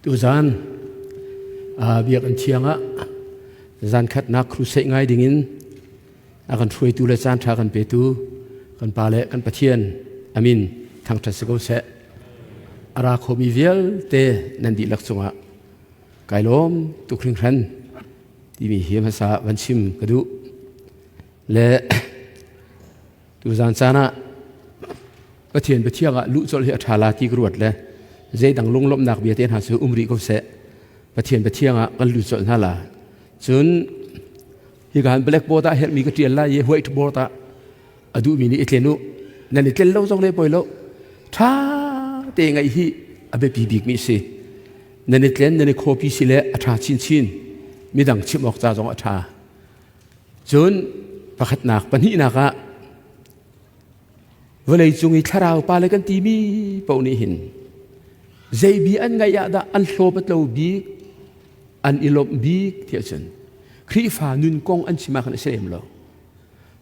Tuzan biakinn thiang ah zan khatnak crusade ngai dingin a kan hruaitu le caan ṭha kan petu kan pa le kan Pathian amin thangṭhat si ko seh. A ra khomi vialte nan dihlak cungah kai lawm tuk hringhran timi hi hmasa van chim ka duh. Le tuzan caan ah Pathian biathiang ah luh colh hi a ṭha la ti ka ruat le zeidang lunglawmhnak bia te hna cu um rih ko seh. Pathian biathiang ah kan lut colh hna la. Cun hika han blackboard ah herhmi ka ṭial lai i whiteboard ah a duhmi nih i tlen u. Nan i tlen lo zong le poi lo. Ṭha te ngaih hi a biapi bikmi a si. Nan i tlen, nan i copy si le a ṭha chinchin. Midang chimh awk ca zong a ṭha. Cun pakhatnak, pahnihnak ah vawlei cung i thlarau pale kan timi paoh nih hin zei bi an ngaih ah dah an hlawp a tlo bik, an i lawmh bik ti ahcun Khrihfa nun kong an chim ah khan a si lem lo.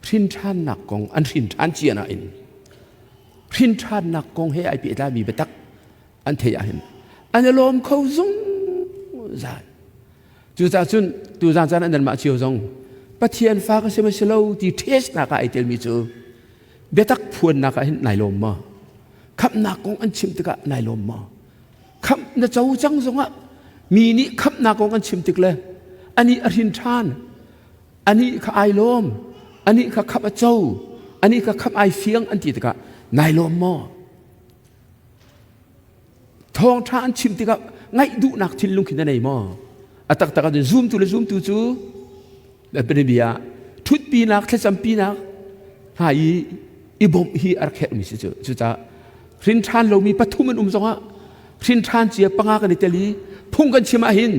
Hrin ṭhannak kong an hrin ṭhan cia nain hrin ṭhannak kong he ai pehtlaimi biatak an theih ahhin an i lawm kho zungzal. Cucaah cun tuzan caan ah nanmah cio zong Pathian fa ka si ma si lo ti test nak ah ai telmi cu biatak phuannak ah hin nai lawm maw? Khamhnak kong an chim tikah nai lawm maw? Khamh na co cang zongah mi nih khamhnak kong an chim tik le anih a hrin ṭhan, anih kha ai lawm, anih kha khamh a co, anih kha khamh ai fiang an ti tikah nai lawm maw? Thawngṭha an chim tikah ngaih duhnak thinlung khi na nei maw? A taktak ahcun zumtu le zumtu cu bia ṭhutpinak thlacampinak hna i i bawmh hi a rak herhmi si cu. Cucaah hrin ṭhan lomi pathum an um zongah hrin ṭhan cia panga kan i tel i phung kan chim ahhin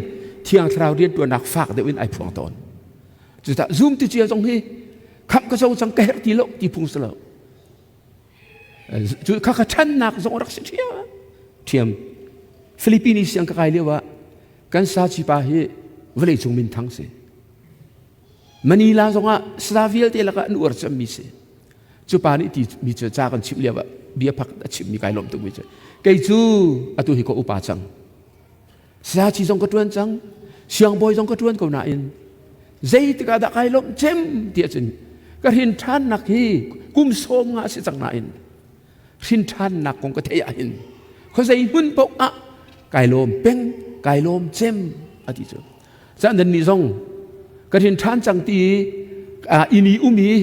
Thiang Thlarau rianṭuannak fak deuh in ai phuang tawn. Cucaah zumtu cia zong hi khamh ka co cang ka herh ti lo ti phung si lo. Cu kha kha ṭhannak zong a rak si ṭhiam. Philippines siang ka kai lio ah kan saci pa hi vawleicung minthang si. Manila zongah sada vialte lakah an uar cemmi si. Cu pa nih ti mi cu ca kan chimh lio ah bia phak a chimmi kai lawm tukmi cu kei cu atu hi ka upa cang. Saci zong ka ṭuan cang, siangbawi zong ka ṭuan ko nain zeitik ah dah kai lawmh cem ti ahcun ka hrin ṭhannak hi kum sawm nga a si cang nain hrin ṭhannak kong ka theih ahhin khuazei hmun paoh ah kai lawm peng, kai lawm cem a ti cu. Caan nan nih zong ka hrin ṭhan cang ti inn i um i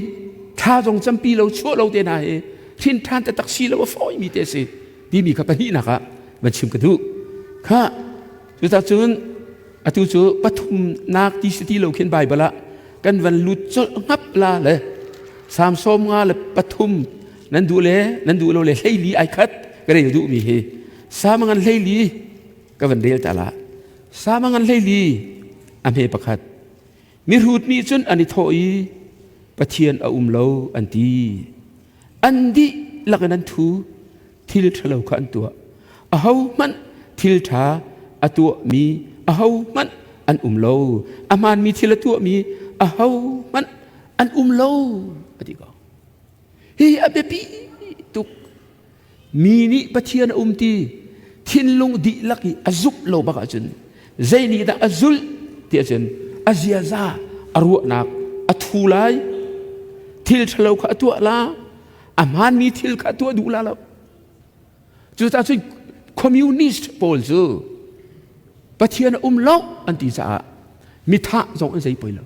thla zong campi lo chuah lo te hna hi hrin ṭhan taktak si lo a fawimi te a si timi kha pahnihnak ah van chim ka duh. Kha cucacun atu cu pathumnak ti si ti lo khin Baibal ah kan van lut colh ngap la le Salm 53 nan duh le nan duh lo le 14 ai khat ka rel duhmi hi Salm ngan 14 ka van rel ta la. Salm ngan 14 a hme pakhat mihrut nih cun an i thawh i Pathian a um lo an ti. An dihlak in an thu thil ṭhalo kha an tuah. Ahohmanh thil ṭha a tuahmi ahohmanh an um lo. A hmaanmi thil a tuahmi ahohmanh an um lo a ti ko. Hihi a biapi tuk. Mi nih Pathian a um ti thinlung dihlak i a zumh lo bak ahcun zei nih dah a zulh ti ahcun a ziaza a ruahnak a thu lai thil ṭhalo kha a tuah la a hmaanmi thil kha a tuah duh la lo cucaah cun communist pawl cu Pathian a um lo an ti caah mithah zong an zei poi lo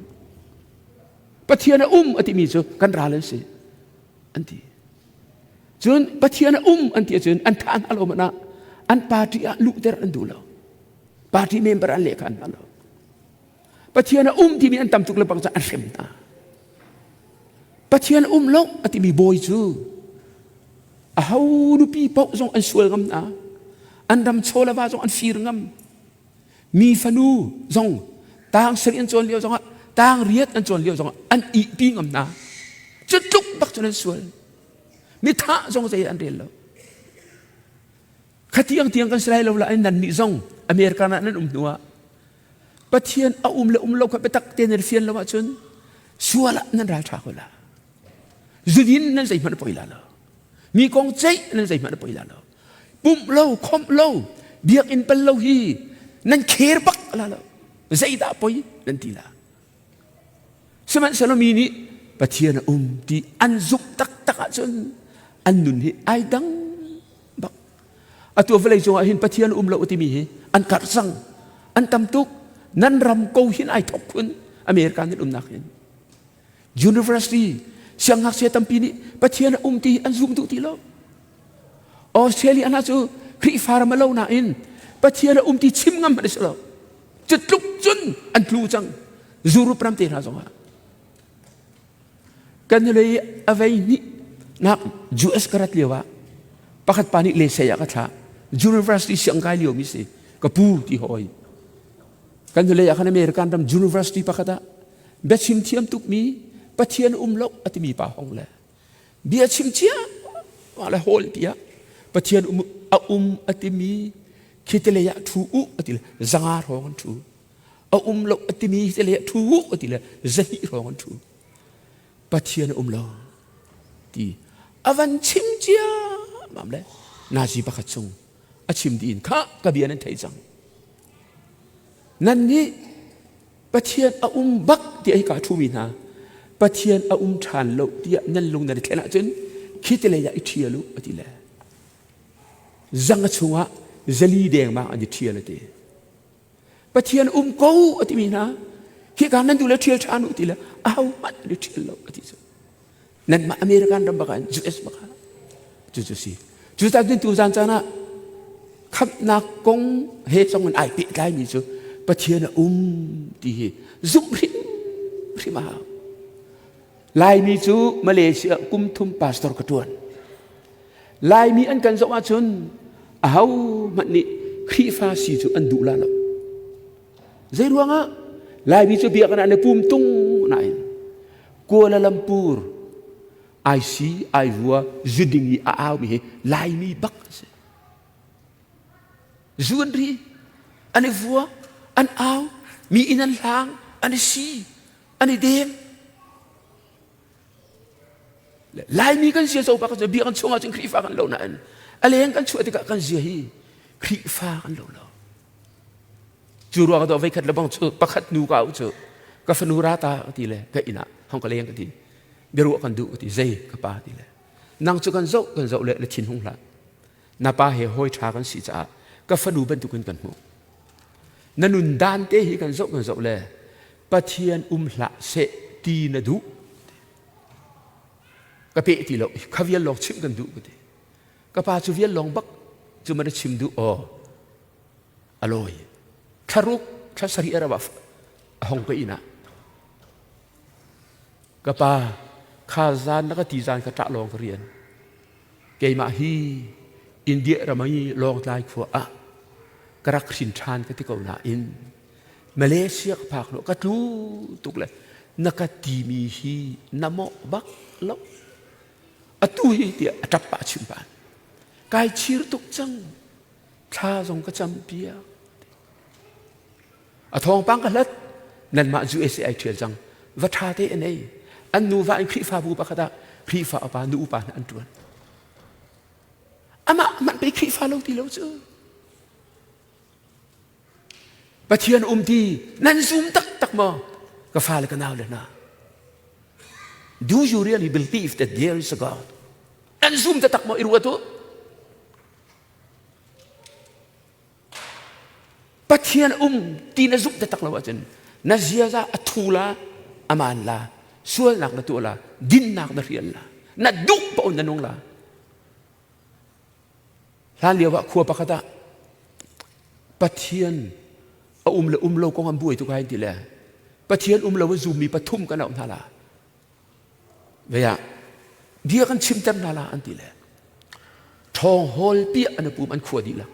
Pathian a um a timi cu kan ral an si an ti cun Pathian a um an ti ahcun an thah hna lo hmanh ah an party ah luhter an duh lo party member an leh kha an hna lo Pathian a um timi an tam tuk le bang cu an hrem hna Pathian a um lo a timi bawi cu aho nupi paoh zong an sual ngam hna an ram chaw le va zong an fir ngam mi fanu zong tang sarih an cawn lio zongah tang riat an cawn lio zongah an ihpi ngam hna cu tluk bak cun an sual mi thah zong zei an rel lo khatiang tiang kan si lai lo la nan nih zong America ah nan um hnu ah Pathian a um le um lo kha biatak te nan fian lo ahcun sual ah nan ral ṭha ko la zudin nan zeihmanh poi la lo mi kong ceih nan zeihmanh poi la lo pumh lo khomh lo biakinn pal lo hi. Nan kher bak la lo. Zeidah poi nan ti la. Sihmanhsehlaw mi nih Pathian a um ti an zumh taktak ahcun an nun hi ai dang bak. Atu vawlei cungah hin Pathian um lo timi hi an karh cang. An tam tuk. Nan ram ko hin ai thok khun America nan umnak hin. University siangngakchia tampi nih Pathian a um ti an zum duh ti lo. Australia hna cu Khrihfa ram a lo nain Pathian a um ti chim ngam hmanh a si lo. Cu tluk cun an tlu cang. Europe ram te hna zongah. Kan lei a vei hnih nak US ka rat lio ah pakhat pa nih lesei ah ka thlah. University siang kai lio mi si. Ka pu ti hoi. Kan lei ah khan American ram university pakhat ah biachim thiam tukmi Pathian um lo a timi pa hong le bia chim cia le hawl tiah Pathian um a um a timi khi te lei ah thu u a ti le zanga hrawng an thu a um lo a timi te lei ah thu u a ti le zahnih hrawng an thu Pathian a um lo ti a van chim cia mam le nazi pakhat chung a chim dih in kha ka bia nan thei cang nan nih Pathian a um bak tiah hika ṭhumi hna Pathian a um ṭhan lo tiah nan lung nan i thlen ahcun khi te lei ah i ṭhial u a ti le zang a chungah zali dengmang an i ṭhial a ti. Pathian um ko a timi hna hika nan duh le ṭhial ṭhan u ti le ahohmanh an i ṭhial lo a ti cu. Nanmah American ram bak ah US bak ah cu cu si. Cucaah cun tuzan caan ah khamhnak kong he zong in ai pehtlaimi cu Pathian a um ti hi zumh hrimhrim a hau. Laimi cu Malaysia kum thum pastor ka ṭuan. Laimi an kan zoh ahcun aho hmanh nih Khrihfa si cu an duh la lo. Zei ruangah Laimi cu biakinn ah na pum tung nain Kuala Lumpur IC Aivua zuding i a aumi hi Laimi bak an si. Zu an ri, an i vua, an au, mi inn an hlang, an i si, an i deng. Laimi kan zia zo bak cu biakinn chungah cun Khrihfa kan lo nain a leng kan chuah tikah kan zia hi Khrihfa kan lo lo. Cu ruang ah veikhat le bang cu pakhat nu ka au cu ka fanu ra ta ka ti le ka inn ah hong ka leng ka ti biaruah kan duh ka ti zei ka pa ti le nang cu kan zoh kan zoh le na thin hung hlah na pa he hawi ṭha kan si caah ka fanu bantukin kan hmuh na nun dan te hi kan zoh kan zoh le Pathian um hlah seh ti na duh ka peh ti lo kha vial lawng chimh kan duh ka ti ka pa cu vial lawng bak cu ma na chim duh aw a lawi thlaruk thla sarih a rab a hong ka inn ah ka pa kha zan na ka ti zan ka ṭah lawng ka rian keimah hi India ram i Lawngtlai khua ah ka rak hrin ṭhan ka ti ko nain Malaysia ka phak lo ka tlu tuk le na ka timi hi na mawh bak lo atu hi tiah a ṭap pah chim pah kai chir tuk cang thla zong ka cam piak a thawngpang ka hlat nanmah USA ai ṭhial cang va ṭha te an ei an nuva in Khrihfabu pakhat ah Khrihfa upa nu upa hna an ṭuan amah hmanh pei Khrihfa lo ti lo cu Pathian um ti nan zum taktak maw ka fale ka nau le hna Do you really believe that there is a God? Nan zum taktak maw i ruat u Pathian um ti na zumh taktak lo ahcun na ziaza a thu la aman la sualnak na tuah la dinnak na hrial la na duh paoh na nung la hlan lio ah khua pakhat ah Pathian a um le um lo kong an buai tuk ai ti le Pathian um lo a zummi pathum kan auh hna la Vei ah bia kan chimter hna la an ti le ṭhawng hawl piah an pum an khua dihlak.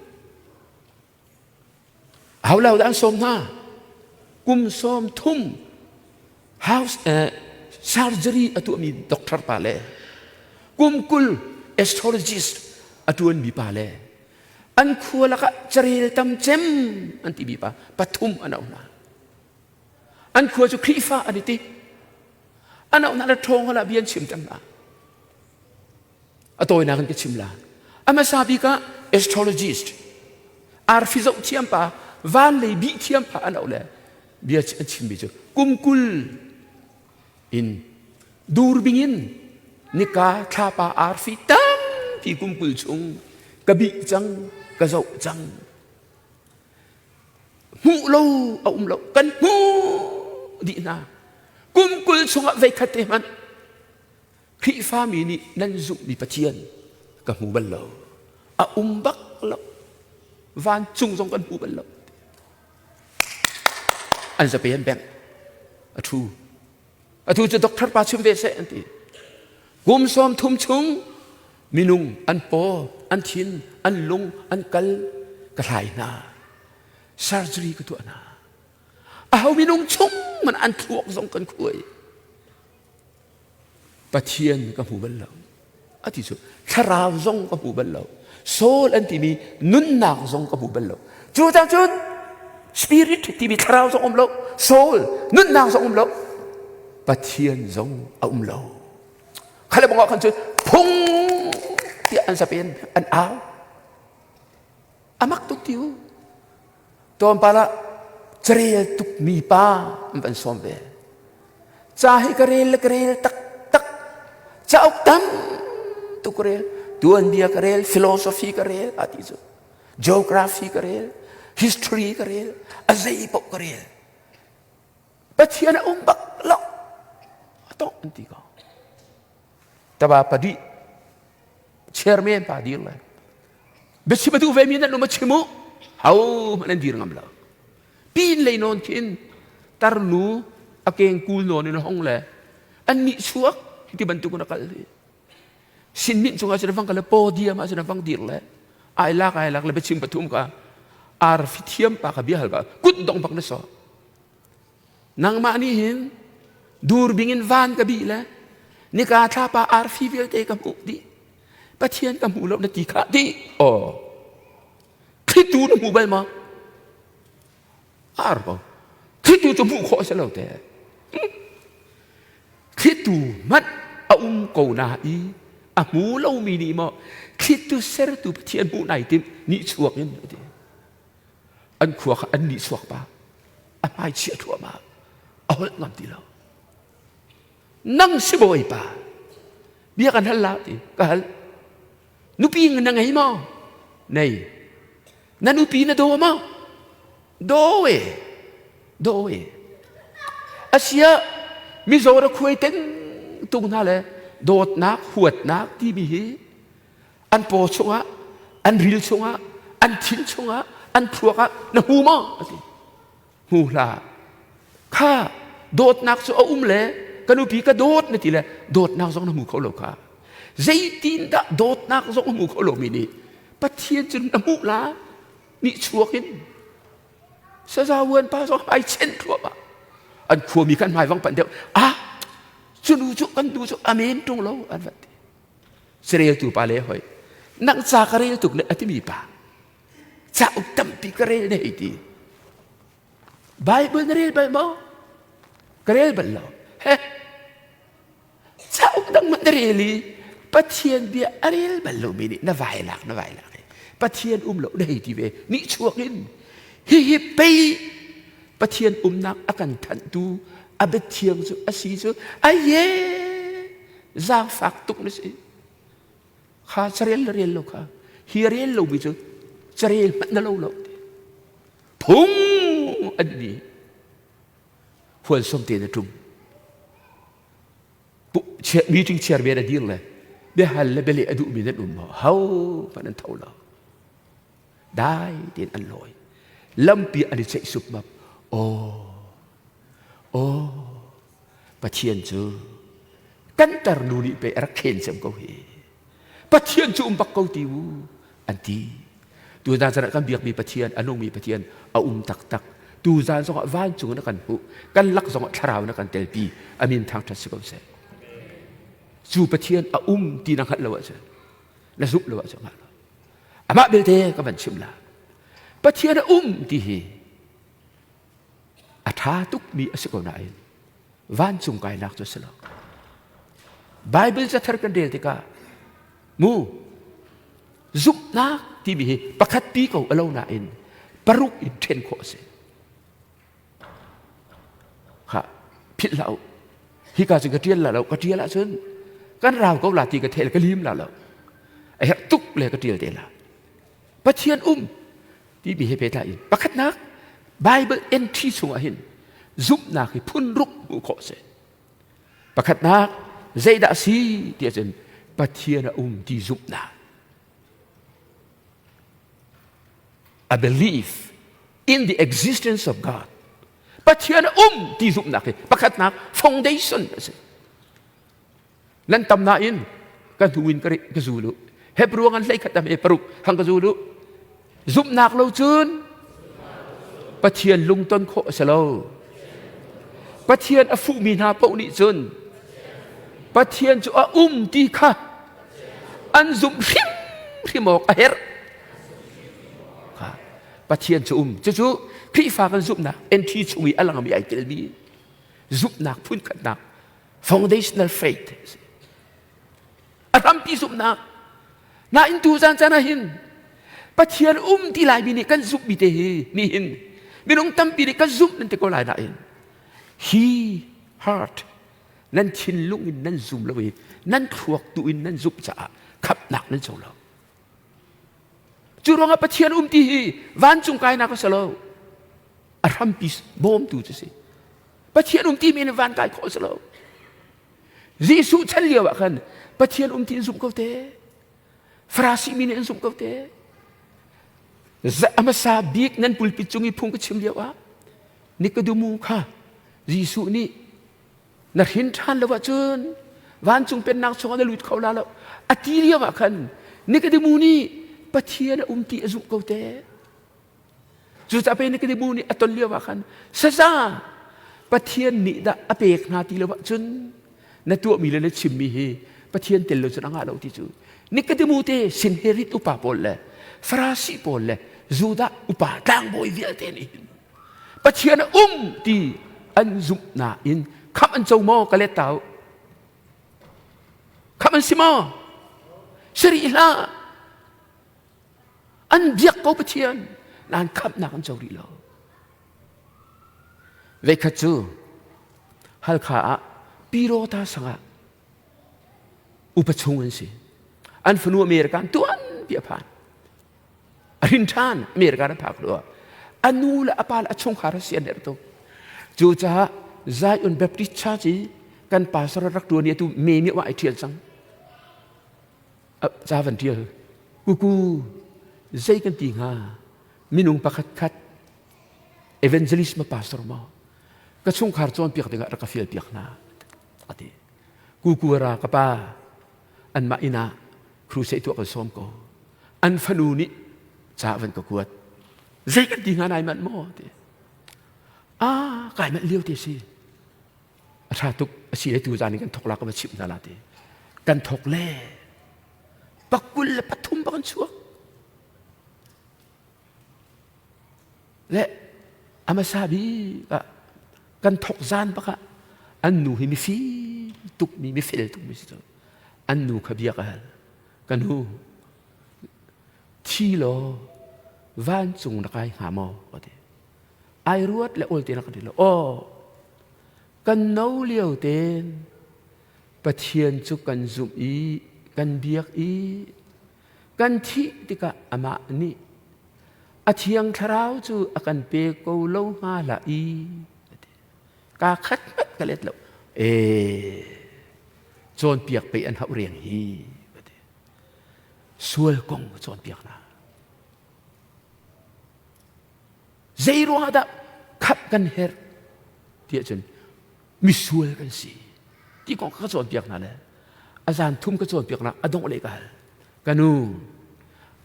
Aho lo dah an sawm hna? Kum 30 house surgery a tuahmi doctor pa le kum 20 astrologist a ṭuanmi pa le an khua lakah carel tam cem an timi pa pathum an auh hna. An khua cu Khrihfa an i ti. An auh hna le ṭhawng hala bia an chim ter hna. A tawinak in ka chim la. A hmasa bik ah astrologist arfi zoh thiam pa Van lei bih thiam pa an auh le bia an chimmi cu kum 20 in dur bingin nika thlapa arfi tampi kum 20 chung ka bih cang, ka zoh cang. Hmuh lo a um lo, kan hmuh dih hna. Kum 20 chungah veikhat te hmanh Khrihfami nih nan zumhmi Pathian ka hmu bal lo. A um bak lo. Vancung zong kan hmu bal lo. An zape an bengh. A thu. Atu cu doctor pa chim ve seh an ti. Kum 30 chung minung an paw, an thin, an lung, an kal ka hlai hna. Surgery ka tuah hna. Aho minung chung man an thluak zong kan khuai. Pathian ka hmu bal lo. A ti cu thlarau zong ka hmu bal lo. Soul an timi nunnak zong ka hmu bal lo. Cu cang cun spirit timi thlarau zong um lo. Soul nunnak zong um lo. Pathian zong a um lo. Khale bangah khan cun phung tiah an sapen an au. Amak tuk tiu. Tlawmpal ah carel tukmi pa an van sawm ve. Ca hi ka rel le ka rel taktak. Cauk tam tuk ka rel. Tuanbia ka rel, philosophy ka rel, a ti cu. Geography ka rel, history ka rel, a zei paoh ka rel. Pathian a um bak lo. A tawh an ti ko. Taba padi chairman pa dir lai. Biachim a duh ve mi nan um a chim u. Ho hmanh an dir ngam lo. Pin lei nawn khin tarnu a keng kul nawn in a hong le an nih chuak ti bantuk in a kal hi. Sin min cungah cun a vang kal le podium ah cun a vang dir le ai lak ai lak le biachim pathum ka arfi thiam pa ka bia hal ba kut dong bak na so. Nangmah nih hin durbing in van ka bih le nika thlapa arfi vialte ka hmuh dih. Pathian ka hmu lo na ti khah dih. Aw. Thlitu na hmu bal maw? Ar ko. Thlitu cu hmuh khawh a si lo te. Thlitu hmanh a um ko na i a hmu lomi nih maw thlitu sertu Pathian hmuh nai tim nih chuak in a ti. An khua kha an nihchuak pa a hmai chia thluahmah a holh ngam ti lo. Nang si bawipa bia kan hal la ti ka hal. Nupi na ngei maw? Nei. Na nupi na daw maw? Daw e. Daw e. Asia mizaw ra khuai teng tung hna le dawtnak huatnak timi hi an paw chungah an ril chungah an thin chungah an thluak ah na hmu maw a ti hmu hlah kha dawtnak cu a um le ka nupi ka dawt na ti le dawtnak zong na hmu kho lo kha zeitin dah dawtnak zong a hmu kho lomi nih Pathian cu na hmuh la nih chuak in saza uan pa zong ai chen thluahmah an khuami kan hmai vang panh deuh ah cu nu cu kan nu cu amen ṭung lo an van ti Careltu pa le hoi nang ca ka rel tuk le a timi pa cauk tampi ka rel ne hei ti Bible na rel bal maw ka rel bal lo he cauk dang na rel i Pathian bia a rel bal lomi nih na vai lak na vai lak Pathian um lo na hei ti ve nih chuak in hihi pei Pathian umnak a kan thanhtu a biathiang cu a si cu aye Zaangfak tuk na si. Kha carel na rel lo kha. Hi rel lomi cu carel hmanh na lo lo. Phung an ni. Hual som te na ṭum. Meeting chairman a dir le biahal le bialeh a duhmi nan um maw? Ho hmanh an tho lo. Dai tein an lawi. Lampi an i ceih supmap. Aw, aw, Pathian cu kan tarnu nih pei a rak khen cem ko hi. Pathian cu um bak ko ti u an ti. Tuzan zan ah kan biakmi Pathian, a nungmi Pathian a um taktak. Tuzan zongah vancung in a kan hmuh. Kan lak zongah thlarau in a kan telpi. A min thangṭhat si ko seh. Cu Pathian a um ti na hngalh lo ahcun, na zumh lo ahcun hngalh lo. Amah belte ka van chim la. Pathian a um ti hi a ṭha tukmi a si ko nain vancung kainak cu a si lo. Bible cathar kan rel tikah mu zumhnak timi hi pakhat pi ko a lo nain Paruk in ṭhen khawh a si. Kha philh hlah u. Hika cun ka ṭial la lo, ka ṭial ahcun kan rau ko la ti ka thel ka lim la lo. A herh tuk le ka ṭial te la. Pathian um timi he pehtlai in pakhatnak Bible entry chungah hin zumhnak hi phun ruk hmuh khawh a si. Pakhatnak zeidah a si ti ahcun Pathian a um ti zumhnak. A belief in the existence of God. Pathian a um ti zumhnak hi pakhatnak foundation a si. Nan tam nain ka hnu in ka zul u. Hebrew an hlei khat am e paruk hang ka zul u. Zumhnak lo cun Pathian lungton khawh a si lo. Pathian a fuhmi hna paoh nih cun Pathian cu a um ti kha an zumh hrimhrim awk a herh. Pathian cu um. Cucu Khrihfa kan zumhnak entry chung i a langmi ai telmi zumhnak phunkhatnak foundational faith a hrampi zumhnak nain tu zan caan ah hin Pathian um ti laimi nih kan zumhmi te hi nihin minung tampi nih kan zumh nan ti ko lai nain hi heart nan thinlung in nan zum lo i nan thluak tu in nan zumh caah khamhnak nan co lo cu ruangah Pathian um ti hi vancung kainak a si lo a hrampi bawmtu cu si Pathian um ti mi in van kai khawh si lo. Jesuh chan lio ah khan Pathian um ti in zumh ko te. Farasi mi nih an zumh ko te. A hmasa bik nan pulpit cung i phung ka chim lio ah Nikodemu kha Jesuh nih na hrin ṭhan lo ahcun vancung pennak chungah na lut kho la lo a ti lio ah khan Nikodemu nih Pathian a um ti a zumh ko te. Cucaah pei Nikodemu nih a ton lio ah khan saza Pathian nih dah a pek hna ti lo ahcun na tuahmi le na chimmi hi Pathian tel lo cun a ngah lo ti cu Nikodemu te Sinherit upa pawl le Farasi pawl le Judah upa tlangbawi vialte nih hin Pathian a um ti an zumh nain khamh an co maw ka let ta u khamh an si maw si rih hlah An biak ko Pathian nain khamhnak an co rih lo. Veikhat cu Halkha ah Pirota sangah upa chung an si. An fanu American tuan pi a phan. A hrin ṭhan American a phak lio a nu le a pa le a chungkhar a si an herh tuk. Cucaah Zion Baptist Church i kan pastor rak ṭuan i atu me mi ai ṭhial cang. Ca van ṭial. Kuku, zei kan ti hnga? Minung pakhat khat evangelist ma pastor maw? Ka chungkhar cawnpiak dingah rak ka fial piak hna. A ti. Kuku ra ka pa anmah inn ah crusade tuah kan sawm ko. An fanu nih ca van ka kuat. Zei kan ti hnga nai manh maw? Ti. Ah, kai manh lio te si. A ṭha tuk a si le tu zan in kan thok la ka va chimh hna la ti. Kan thok le pakul le pathum bak an chuak. Le a hmasa bik ah kan thok zan bak ah an nu hi mifim tukmi mifel tukmi si cu. An nu kha bia ka hal. Ka nu thi law vancung na kai hnga maw? Ka ti. Ai ruat le ol te na ka ti lo. Aw, kan no lio ten Pathian cu kan zumh i kan biak i kan thih tikah amah nih a thiang thlarau cu a kan pe ko lo hnga hlah i ka khat hmanh ka let lo e cawnpiak pei an hauh riang hi sual kong cawnpiak hna Zei ruangah dah khamh kan herh ti ahcun misual kan si ti kong ka cawnpiak hna le a zan thum ka cawnpiak hna a dongh le ka hal ka nu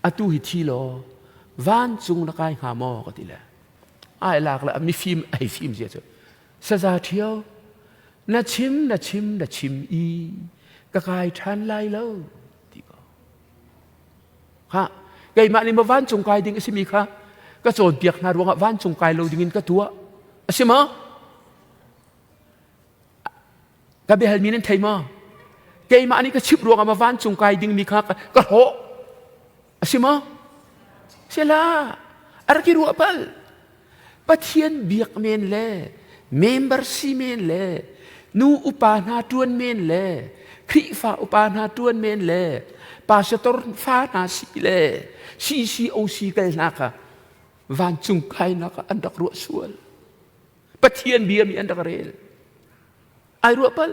atu hi thi law vancung na kai hnga maw ka ti le ai lak le mifim ai fim zia cu saza ṭhio na chim na chim na chim i ka kai ṭhan lai lo ti ko Ha keimah nih maw vancung kai ding a simi kha ka cawnpiak hna ruangah vancung kai lo dingin ka tuah a si maw? Ka biahalmi nan thei maw? Keimah nih ka chimh ruangah maw vancung kai dingmi kha ka hlawh a si maw? Si la. A rak i ruah bal. Pathian biak men le member si men le nu upa hna ṭuan men le Khrihfa upa hna ṭuan men le pastor fa hna si le CCOC kal hna kha vancung kainak ah an rak ruah sual. Pathian bia mi an rak rel. Ai ruah pal.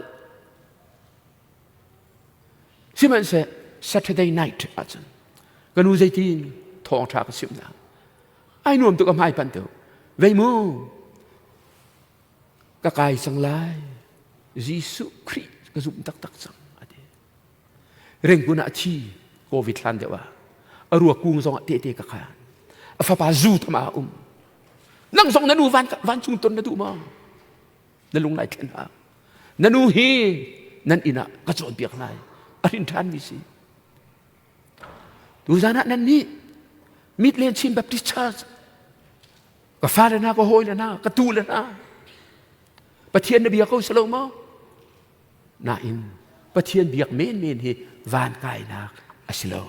Sihmanhseh Saturday night ahcun ka nu zeitin thawngṭha ka chimh hna. Ai nuam tuk a hmai panh tuk. Vei mu ka kai cang lai. Jesuh Khrih ka zumh taktak cang a ti. Rengkun ah a thi COVID hlan deuh ah a ruak kung zong ah tehte ka khan. A fapa zu tham ah a um. Nang zong na nu van vancung ton na duh maw? Na lung lai thlen hlah. Na nu hi nan inn ah ka cawnpiak lai. A hrin ṭhanmi si. Tuzan ah nan nih Midland Chin Baptist Church ka fale hna, ka hawile hna, ka tule hna Pathian na bia ko si lo maw? Nain Pathian biak menmen hi van kainak a si lo.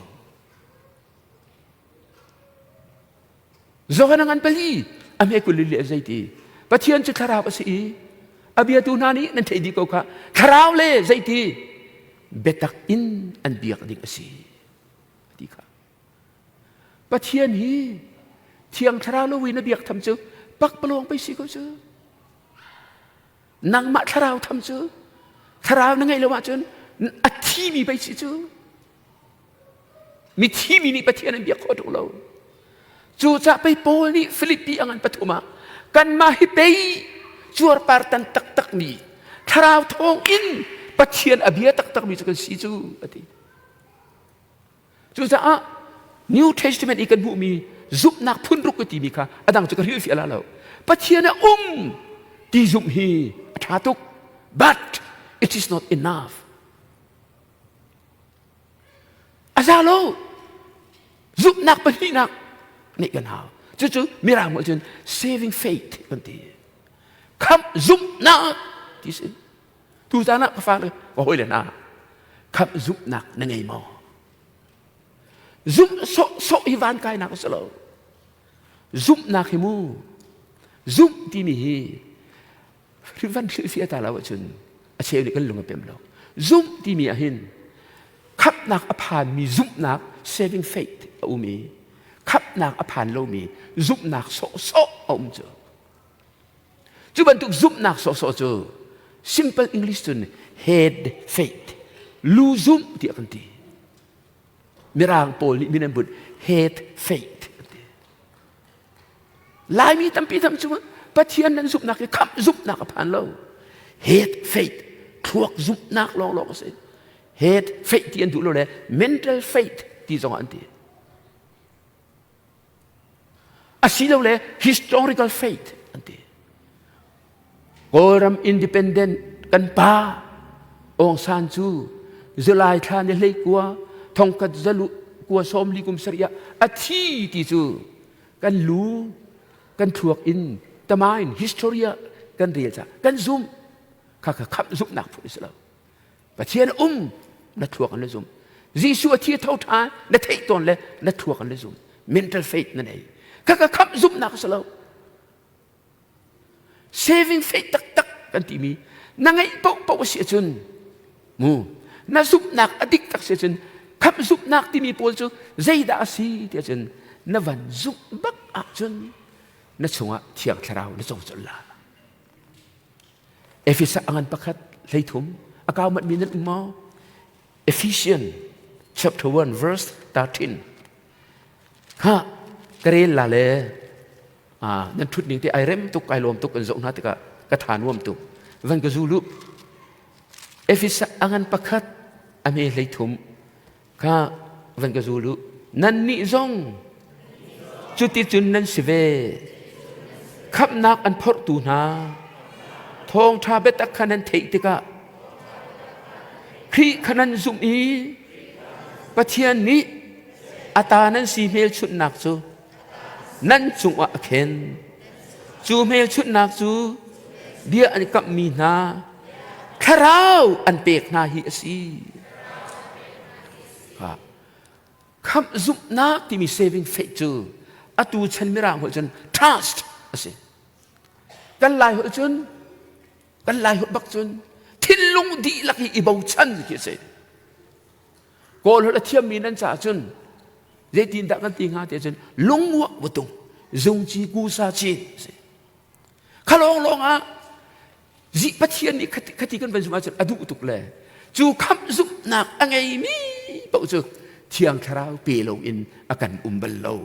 Zohan a ngan pali a hme kul le zeiti Pathian cu thlarau a si i a biatu hna nih nan theih dih ko kha thlarau le zeiti biatak in an biak ding a si ti kha Pathian hi thiang thlarau lo in a biak tham cu pakpalawng pei si ko cu nangmah thlarau tham cu thlarau na ngeih lo ahcun a thimi pei si cu Mithi mi nih Pathian an biak khawh ṭung lo. Cucaah pei Paul nih Filipi a ngan pathum ah kanmah hi pei cuarpar tan taktakmi thlarau thawng in Pathian a bia taktakmi cu kan si cu a ti. Cucaah New Testament i kan hmuhmi zumhnak phun ruk ka timi kha a dang cu ka hrilhfiah la lo. Pathian a um ti zumh hi a ṭha tuk. But it is not enough. A za lo. Zumhnak pahnihnak nih kan hau. Cucu Mirang nih cun saving faith kan ti. Khamh zumhnak ti si. Tuzan ah ka fale ka hawile hna khamh zumhnak na ngei maw? Zumh sawhsawh hi van kainak a si lo. Zumhnak hi mu zumh timi hi van hrilhfiah ta lo ahcun a cheu nih kan lung a pem lo. Zumh timi ah hin khamhnak a phanmi zumhnak saving faith a um i khamhnak a phan lomi zumhnak sawhsawh a um cu. Cu bantuk zumhnak sawhsawh cu simple English cun head faith lu zumh tiah kan ti. Mirang pawl nih min an bunh head faith an ti. Laimi tampi tam cu Pathian nan zumhnak hi khamh zumhnak a phan lo. Head faith thluak zumhnak lawnglawng a si. Head faith ti an duh lo le mental faith ti zong ah an ti. Asilole historical faith an ti. Kawlram independent kan pa Aung San cu July thla ni hlei kua thongkhat zalu kua sawm li kum sarih ah a thi ti cu kan lu kan thluak in tamain history ah kan rel ca kan zum kha kha khamh zumhnak phun si lo Pathian um na thluak an le zum Jesuh a thi a tho ṭhan na theih tawn le na thluak an le zum mental faith na nei kha kha khamh zumhnak a si lo Saving faith taktak kan timi na ngeih paohpaoh a si ahcun mu na zumhnak a dik tak si ahcun khamh zumhnak timi pawl cu zeidah a si ti ahcun na van zumh bak ahcun na chungah thiang thlarau na co colh la. Efesa a ngan pakhat 13 a kau mat mi nan um maw? Ephesians chapter 1 verse 13 ha ka rel la le nan ṭhut ning te ai rem tuk ai lawm tuk kan zoh hna tikah ka tha nuam tuk van ka zu lu Efesa a ngan pakhat a hme 13 kha van ka zu lu nan nih zong cuticun nan si ve khamhnak an phorhtu hna thawngṭha biatak kha nan theih tikah Khrih kha nan zumh i Pathian nih a ta nan si hmelchunhnak cu nan cungah a khen. Cu hmelchunhnak cu bia an kamhmi hna thlarau an pek hna hi a si. Khamh zumhnak timi saving faith cu Atu chan mirang holh cun trust a si. Kan lai holh cun kan lai holh bak cun thinlung dihlak hi i bochan khi a si. Kawl holh a thiammi nan caah cun zeitindah kan ti hnga ti cun lungmuah wutung zungci kusa cin a si. Kha lawnglawng ah zi Pathian nih khati kan van zumh ahcun a duh tuk le cu khamh zumhnak a ngeimi paoh cu Thiang Thlarau pe loin a kan um bal lo.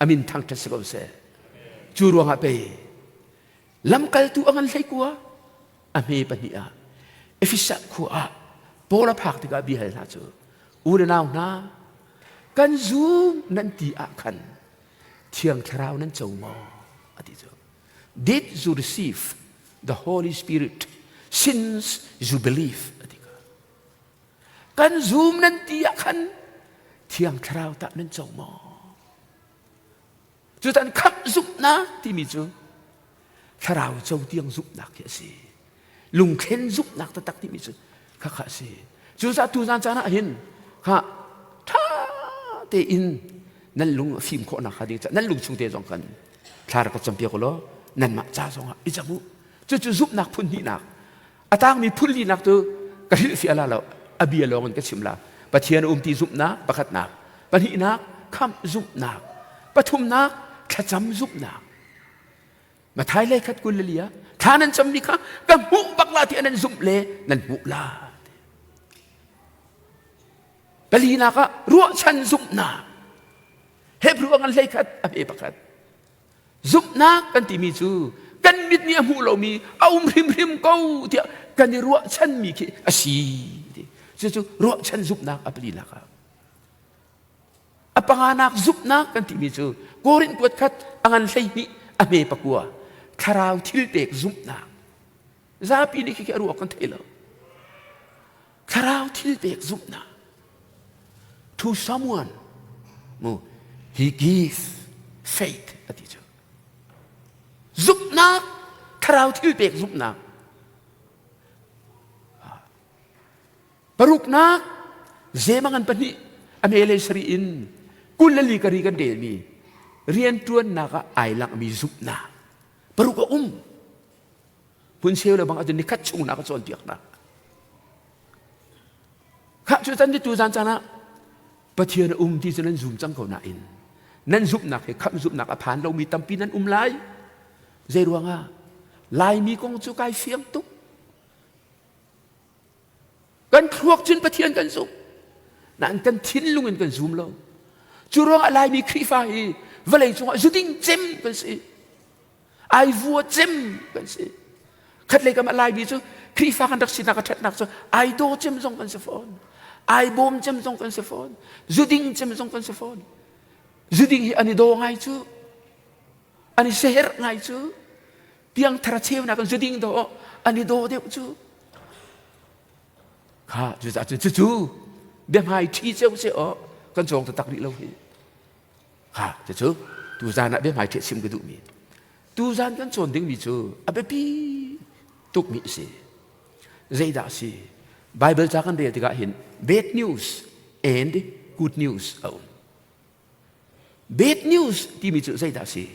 Amin thangṭhat si ko seh. Cu ruangah pei lamkaltu a ngan hleikua a hme pahnih ah Efesa khua ah Paul a phak tikah bia hal hna cu u le nau hna kan zum nan ti ah khan Thiang Thlarau nan co maw? A ti cu. Did you receive the Holy Spirit since you believe? A ti ka. Kan zum nan ti ah khan Thiang Thlarau tah nan co maw? Cu tan khamh zumhnak timi cu thlarau co tiang zumhnak khi a si. Lungthlen zumhnak taktak timi cu khakha a si. Cucaah tu zan caan ah hin kha ṭha tein nan lung a fim khawhnak hnga ding caah nan lung chung te zong khan thla rak ka campiak u law nanmah ca zongah i cam u. Cucu zumhnak phun hnihnak a tangmi phun linak cu ka hrilhfiah la lo a bia lawng in ka chim la. Pathian a um ti zumhnak pakhatnak, pahnihnak khamh zumhnak, pathumnak thlacam zumhnak. Mathai lei khat 22 ah thla nan cammi kha ka hmuh bak la ti nan zumh le nan hmuh la. Palinak ah ruahchan zumhnak. Hebrew ah ngan hlei khat a hme pakhat. Zumhnak kan timi cu kan mit nih a hmuh lomi a um hrimhrim ko tiah kan i ruahchanmi khi a si. Cucu ruahchan zumhnak a palinak ah. A panganak zumhnak kan timi cu Korin kuat khat a ngan 12 a hme pakua thlarau thil pek zumhnak. Zapi nih khi a ruak kan thei lo. Thlarau thil pek zumhnak. To someone mu he gives faith a ti cu. Zumhnak thlarau thil pek zumhnak. Paruknak zemangan pahnih a hme sarih in 24 kari kan relmi rianṭuannak ah ai langhmi zumhnak paruk a um. Hmun cheu le bang ahcun nikhat chung na ka cawnpiak hna. Khah cu can tu zan caan ah Pathian a um ti cu nan zum cang ko nain nan zumhnak hi khamh zumhnak a phan lomi tampi nan um lai. Zei ruangah Laimi kong cu kai fiang tuk. Kan thluak cun Pathian kan zumh. Nain kan thinlung in kan zum lo. Cu ruangah Laimi Khrihfa hi vawlei cungah zuding cem kan si. Ai vua cem kan si. Khatlei kam ah Laimi cu Khrihfa kan rak sinak a ṭhatnak cu ai daw cem zong kan si fawn. Ai bawm cem zong kan si fawn. Zuding cem zong kan si fawn. Zuding hi an i daw ngai cu. An i seherh ngai cu. Piangthar a cheunak in zuding daw an i daw deuh cu. Kha cucaah cun cucu biahmai ṭhi ceu se aw kan cawng taktak rih lo hi. Kha cucu tuzan ah biahmai ṭhi chim ka duhmi. Tuzan kan cawn dingmi cu a biapi tukmi a si. Zeidah a si? Bible ca kan rel tikah hin bad news and good news a um. Bad news timi cu zeidah a si?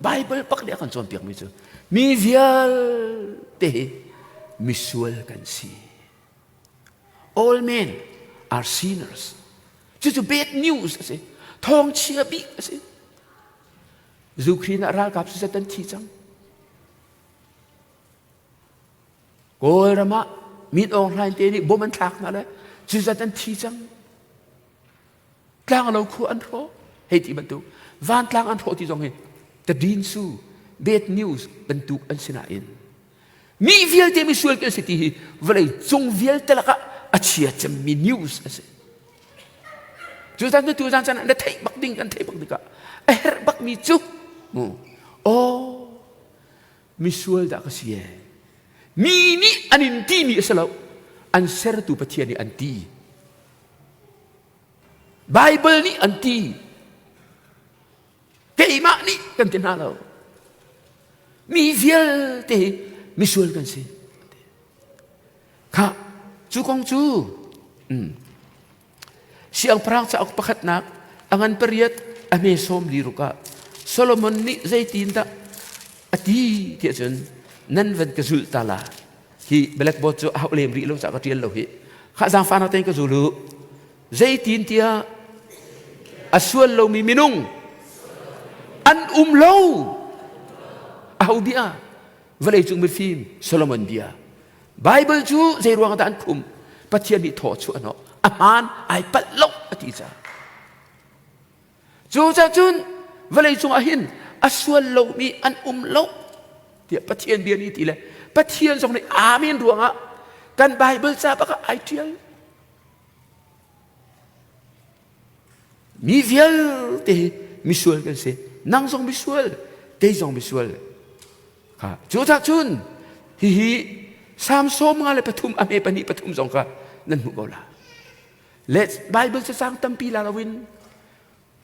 Bible pak nih a kan cawnpiakmi cu mi vialte hi misual kan si. All men are sinners. Cucu bad news a si. Thawngchia bik a si. Zu Khrih ah ralkap cu an thi cang. Kawlram ah Min Aung Hlaing te nih bom an thlak hna le cu zat an thi cang. Tlanglo khua an hrawh hei ti bantuk vantlang an hrawh ti zong hi tadin su bad news bantuk an si nain mi vialte misual kan si ti hi vawlei cung vialte lakah a chia cemmi news a si. Cu zan tu zan chan na theih bak ding kan theih bak tikah a herh bak mi cu mu oh misual dah ka si e mi nih an in ti mi a si lo an sertu Pathian nih an ti Baibal nih an ti. Keimah nih kan ti hna lo. Mi vialte hi misual kan si. Kha cu kong cu siangpahrang cauk pakhatnak a ngan pariat a hme sawm li ruk ah. Solomon nih zeitin dah a ti tiah cun nan van ka zulh ta la. Hi blackboard cu a hauh lem rih lo ca ka ṭial lo hi. Khah zaangfahnak tein ka zul u. Zeitin tiah a sual lomi minung an um lo. Aho bia? Vawleicung mifim Solomon bia. Bible cu zei ruang dah an khum? Pathian nih thaw chuah hnawh. A hmaan ai palh lo a ti caah. Cucaah cun vawleicung ah hin a sual lomi an um lo tiah Pathian bia nih ti le Pathian zong nih amen ruangah kan Bible ca bak ah ai ṭial. Mi vialte hi misual kan si. Nang zong misual, kei zong misual. Kha cucaah cun hihi Salm 53 a hme pahnih pathum zong kha nan hmuh ko la. Le Bible cacang tampi la loin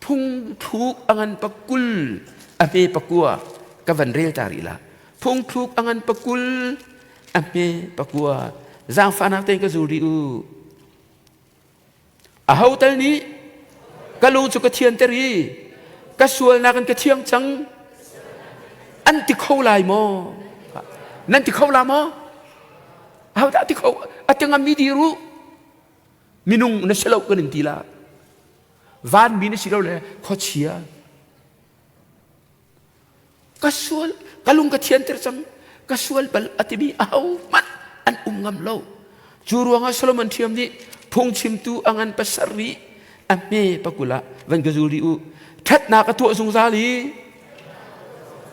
phungthluk a ngan pakul a hme pakua ka van rel ta rih la. Phungthluk a ngan pakul a hme pakua zaangfahnak tein ka zul rih u. Aho tal nih ka lung cu ka thianter i ka sualnak in ka thiang cang an ti kho lai maw? Nan ti kho la maw? Aho dah ti kho a ti ngammi dir u. Minung na si lo kan in ti la. Vanmi na si lo le khuachia. Ka sual, ka lung ka thianter cang, ka sual bal a timi ahohmanh an um ngam lo. Cu ruangah Solomon ṭhiam nih phungchimtu a ngan pasarih a hme pakul ah van ka zul rih u. Ṭhatnak a tuah zungzal i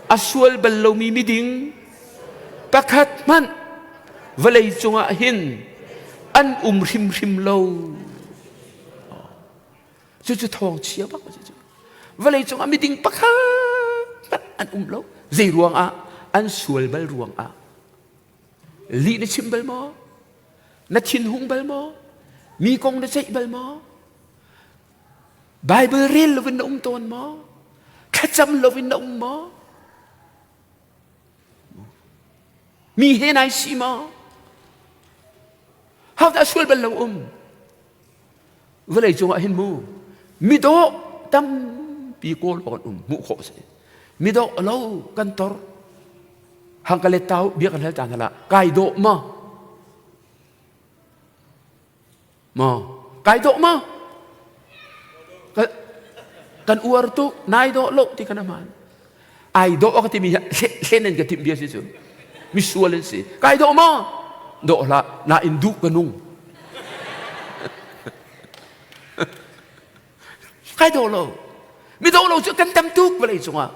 a sual bal lomi miding pakhat hmanh vawlei cungah hin an um hrimhrim lo. Cucu thawngchia bak a si cu. Vawlei cungah miding pakhat hmanh an um lo. Zei ruangah? An sual bal ruangah. Lih na chim bal maw? Na thinhung bal maw? Mi kong na ceih bal maw? Bible rel loin na um tawn maw? Thlacam loin na um maw? Mi he nai si maw? Hodah sual bal lo um? Vawlei cungah hin mu midawh tampi kawl awk an um hmuh khawh a si. Midawh lo kan tor. Hang ka let tau bia kan hal ta hna lah. Kai dawh ma? Ma? Kai dawh ma? Kan uar tuk nai dawh lo ti kan aman. Ai dawh ka timi hlen an ka timh bia si cu. Misual an si. Kai dawh ma? Dawh hlah. Nain duh ka nung. Kai dawh lo. Mi dawh lo cu kan tam tuk vawlei cungah.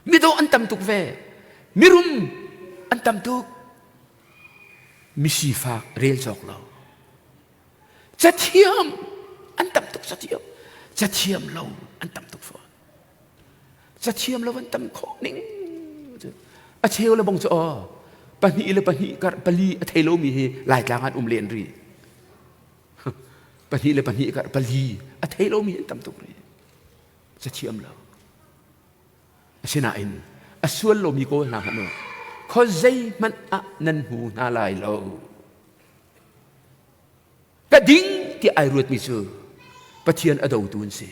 Mi dawh an tam tuk ve. Mirum an tam tuk. Mi sifak rel cawk lo. Cathiam an tam tuk cathiam. Cathiam lo an tam tuk fawn. Cathiam lo an tam khawh ning. A cheu le bong cu aw pahnih le pahnih kar pali a thei lomi hi Laitlang an um len rih. Pahnih le pahnih kar pali a thei lomi an tam tuk rih. Cathiam lo. Asinain a sual lomi kawl hna hmanh u khuazei hmanh ah nan hmu hna lai lo. Ka ding tiah ai ruatmi cu Pathian a dotu an si.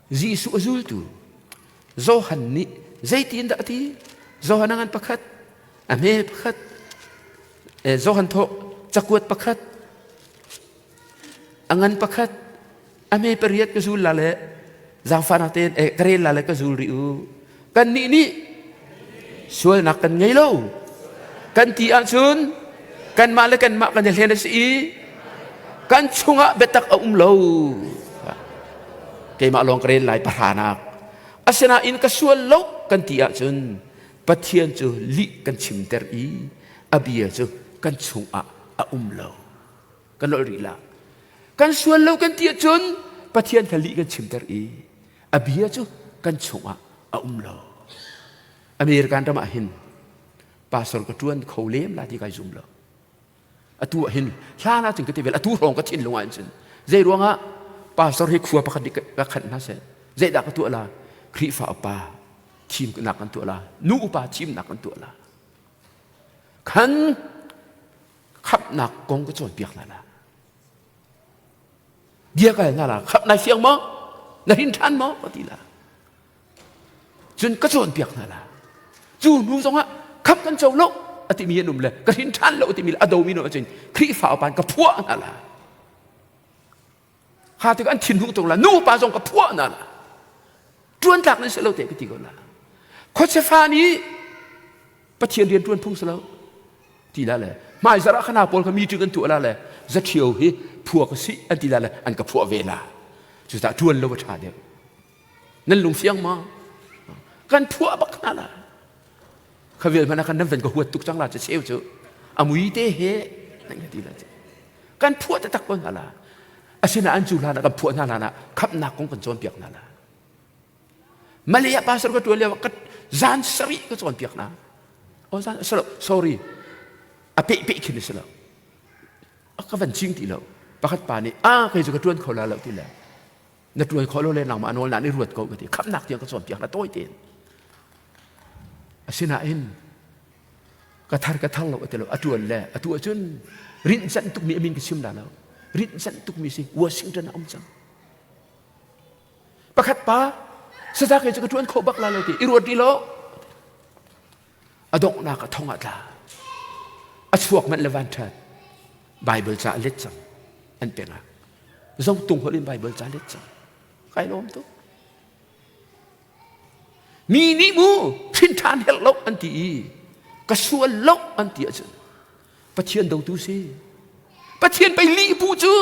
Jesuh a zultu Johan nih zeitin dah a ti? Johan a ngan pakhat, a hme pakhat, Johan thawk cakuat pakhat, a ngan pakhat, a hme pariat ka zul la le zaangfahnak tein ka rel la le ka zul rih u. Kannih nih sualnak kan ngei lo. Kan ti ahcun kanmah le kanmah kan i hlen a si i kan chungah biatak a um lo. Keimah lawng ka rel lai pahranak. Asinain ka sual lo kan ti ahcun Pathian cu lih kan chimter i a bia cu kan chungah a um lo. Kan nolh rih la. Kan sual lo kan ti ahcun Pathian kha lih kan chimter i a bia cu kan chungah a um lo. American ram ah hin pastor ka ṭuan kho lem la ti kai zum lo. Atu ah hin hlan ah cun ka ti vel atu hrawng ka thinlung ah cun zei ruangah pastor hi khua pakhat nih ka khanh hna seh zeidah ka tuah la Khrihfa upa thimnak kan tuah la nu upa thimnak kan tuah la khan khamhnak kong ka cawnpiak hna la Bia ka hal hna la, khamh nai fiang maw? Na hrin ṭhan maw? Ka ti la. Cun ka cawnpiak hna la. Cu hnu zongah khamh kan co lo a timi an um le ka hrin ṭhan lo a timi le a domi no cun Khrihfa upa ka phuah hna la. Kha tik an thinhung tuk la. Nu pa zong ka phuah hna la. Ṭuan tlak nan si lo te ka ti ko la. Khuachefa nih Pathian rian ṭuan phung si lo ti la le hmai zarh ah khana pawl kha meeting an tuah la le zaṭhio hi phua ka si an ti la le an ka phuah ve la. Cucaah ṭuan lo a ṭha deuh. Nan lung fiang ma? Kan phuah bak hna la. Khavel hmanh ah khan nan van ka huat tuk cang la cu cheu cu a mui te he nan ka ti la cu. Kan phuah taktak ko hna la. Asinain cu hlan ah kan phuah hna hlan ah khamhnak kong kan cawnpiak hna la. Malay ah pastor ka ṭuan lio ah ka zan sarih ka cawnpiak hna. Oh zan sorry. A peh peh khin a si lo. A ka van ching ti lo. Pakhat pa nih ah kei cu ka ṭuan kho la lo ti le. Na ṭuan khawh lo le nangmah nawl na i ruat ko ka ti. Khamhnak tiang ka cawnpiak na tawi tein. Asinain ka thar ka thar lo a ti lo a ṭuan le atu ahcun rinhcanh tukmi a min ka chim la lo. Rinhcanh tukmi si Washington ah um cang. Pakhat pa saza kei cu ka ṭuan khawh bak la lo ti i ruat rih lo. A donghnak a thong ah tla. A chuak manh le van ṭhat. Bible ca a let cang an peng ah. Zongtung holh in Bible ca let cang. Kai lawm tuk. Mi nih mu hrin ṭhan herh lo an ti i ka sual lo an ti ahcun Pathian dotu si. Pathian pei lih bu cu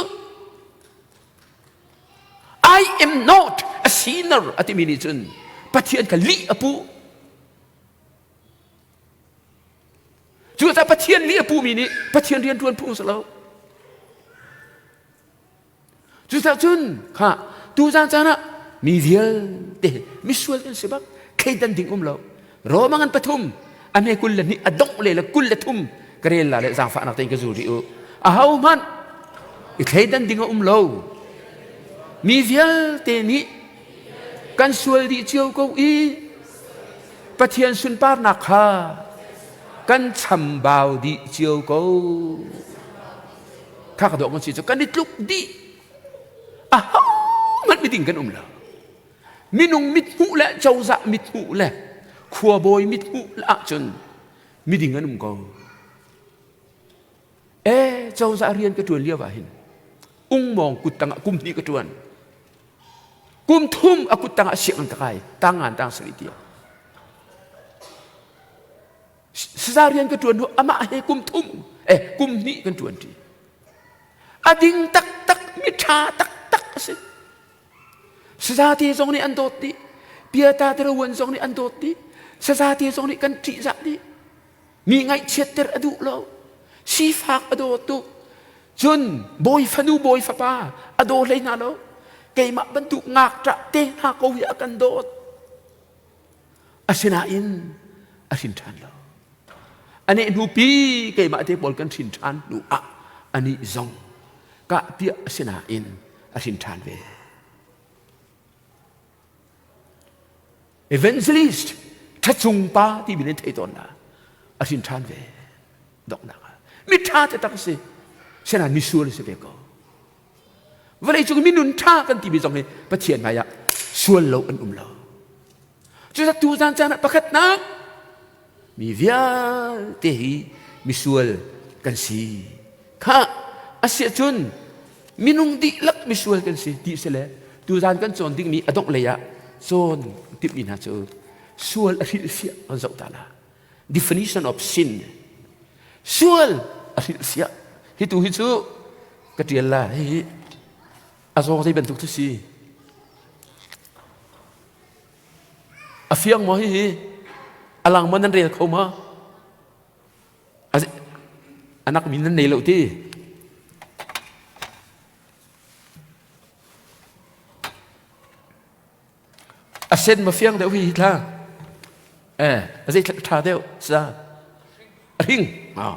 I am not a sinner a timi nih cun Pathian kha lih a puh. Cucaah Pathian lih a puhmi nih Pathian rian ṭuan phung si lo. Cucaah cun kha tuzan caan ah mi vialte misual kan si bak thleidan ding um lo. Roma ngan pathum a hme 22 a dongh le le 23 ka rel la le zaangfahnak tein ka zul rih u. Aho hmanh i thleidan ding a um lo. Mi vialte nih kan sual dih cio ko i Pathian sunparnak kha kan chambau dih cio ko. Kha ka dawh kan si cu kan i tluk dih. Aho hmanh miding kan um lo. Minung mithmuh le cozah mithmuh le khuabawi mithmuh ahcun miding an um ko. E cozah rian ka ṭuan lio ah hin ungmawng kut tangah kum hnih ka ṭuan. Kum thum a kut tangah sianginn ka kai tangan tang sarih tiang. Saza rian ka ṭuan hnu amah he kum thum eh kum hnih kan ṭuan ṭi. A ding taktak miṭha taktak a si. Sazate zong nih an dawt dih. Piata tirawan zong nih an dawt dih. Sazate zong nih kan ṭihzah dih. Mi ngaihchiatter a duh lo. Sifak a daw tuk. Cun bawi fanu bawi fapa a daw hlei hna lo. Keimah bantuk ngakṭah te hna ko hi a kan dawt. Asinain a hrin ṭhan lo. A nehhnupi keimah te pawl kan hrin ṭhan hnu ah anih zong kahpiah a si nain a hrin ṭhan ve. Evangelist ṭhacung pa ti min in thei tawn la a hrin ṭhan ve donghnak ah mi ṭha taktak a si sinain misual a si ve ko vawlei cung minun ṭha kan timi zong hi Pathian hmai ah sual lo an um lo cucaah tuzan caan ah pakhatnak mi vialte hi misual kan si kha asiahcun minung dihlak misual kan si ti si le tuzan kan cawn dingmi a dongh lei ah cawn timhmi hna cu sual a hrilhfiah kan zoh ta la definition of sin sual a hrilhfiah hi tu hi cu ka ṭial la hihi a zawng zei bantuk cu si A fiang maw hihi? A lang maw nan rel kho maw? Anak min nan nei lo ti. A sen ma fiang deuh hi thla. Eh, a zei tha deuh sa. A hring. Ah.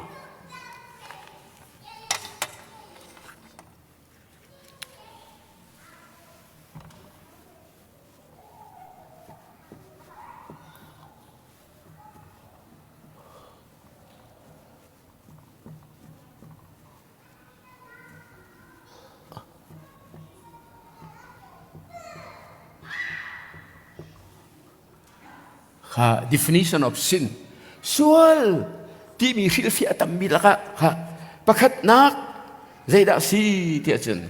Kha definition of sin. Sual timi hrilhfiah a tammi lakah kha pakhatnak zeidah si tiah cun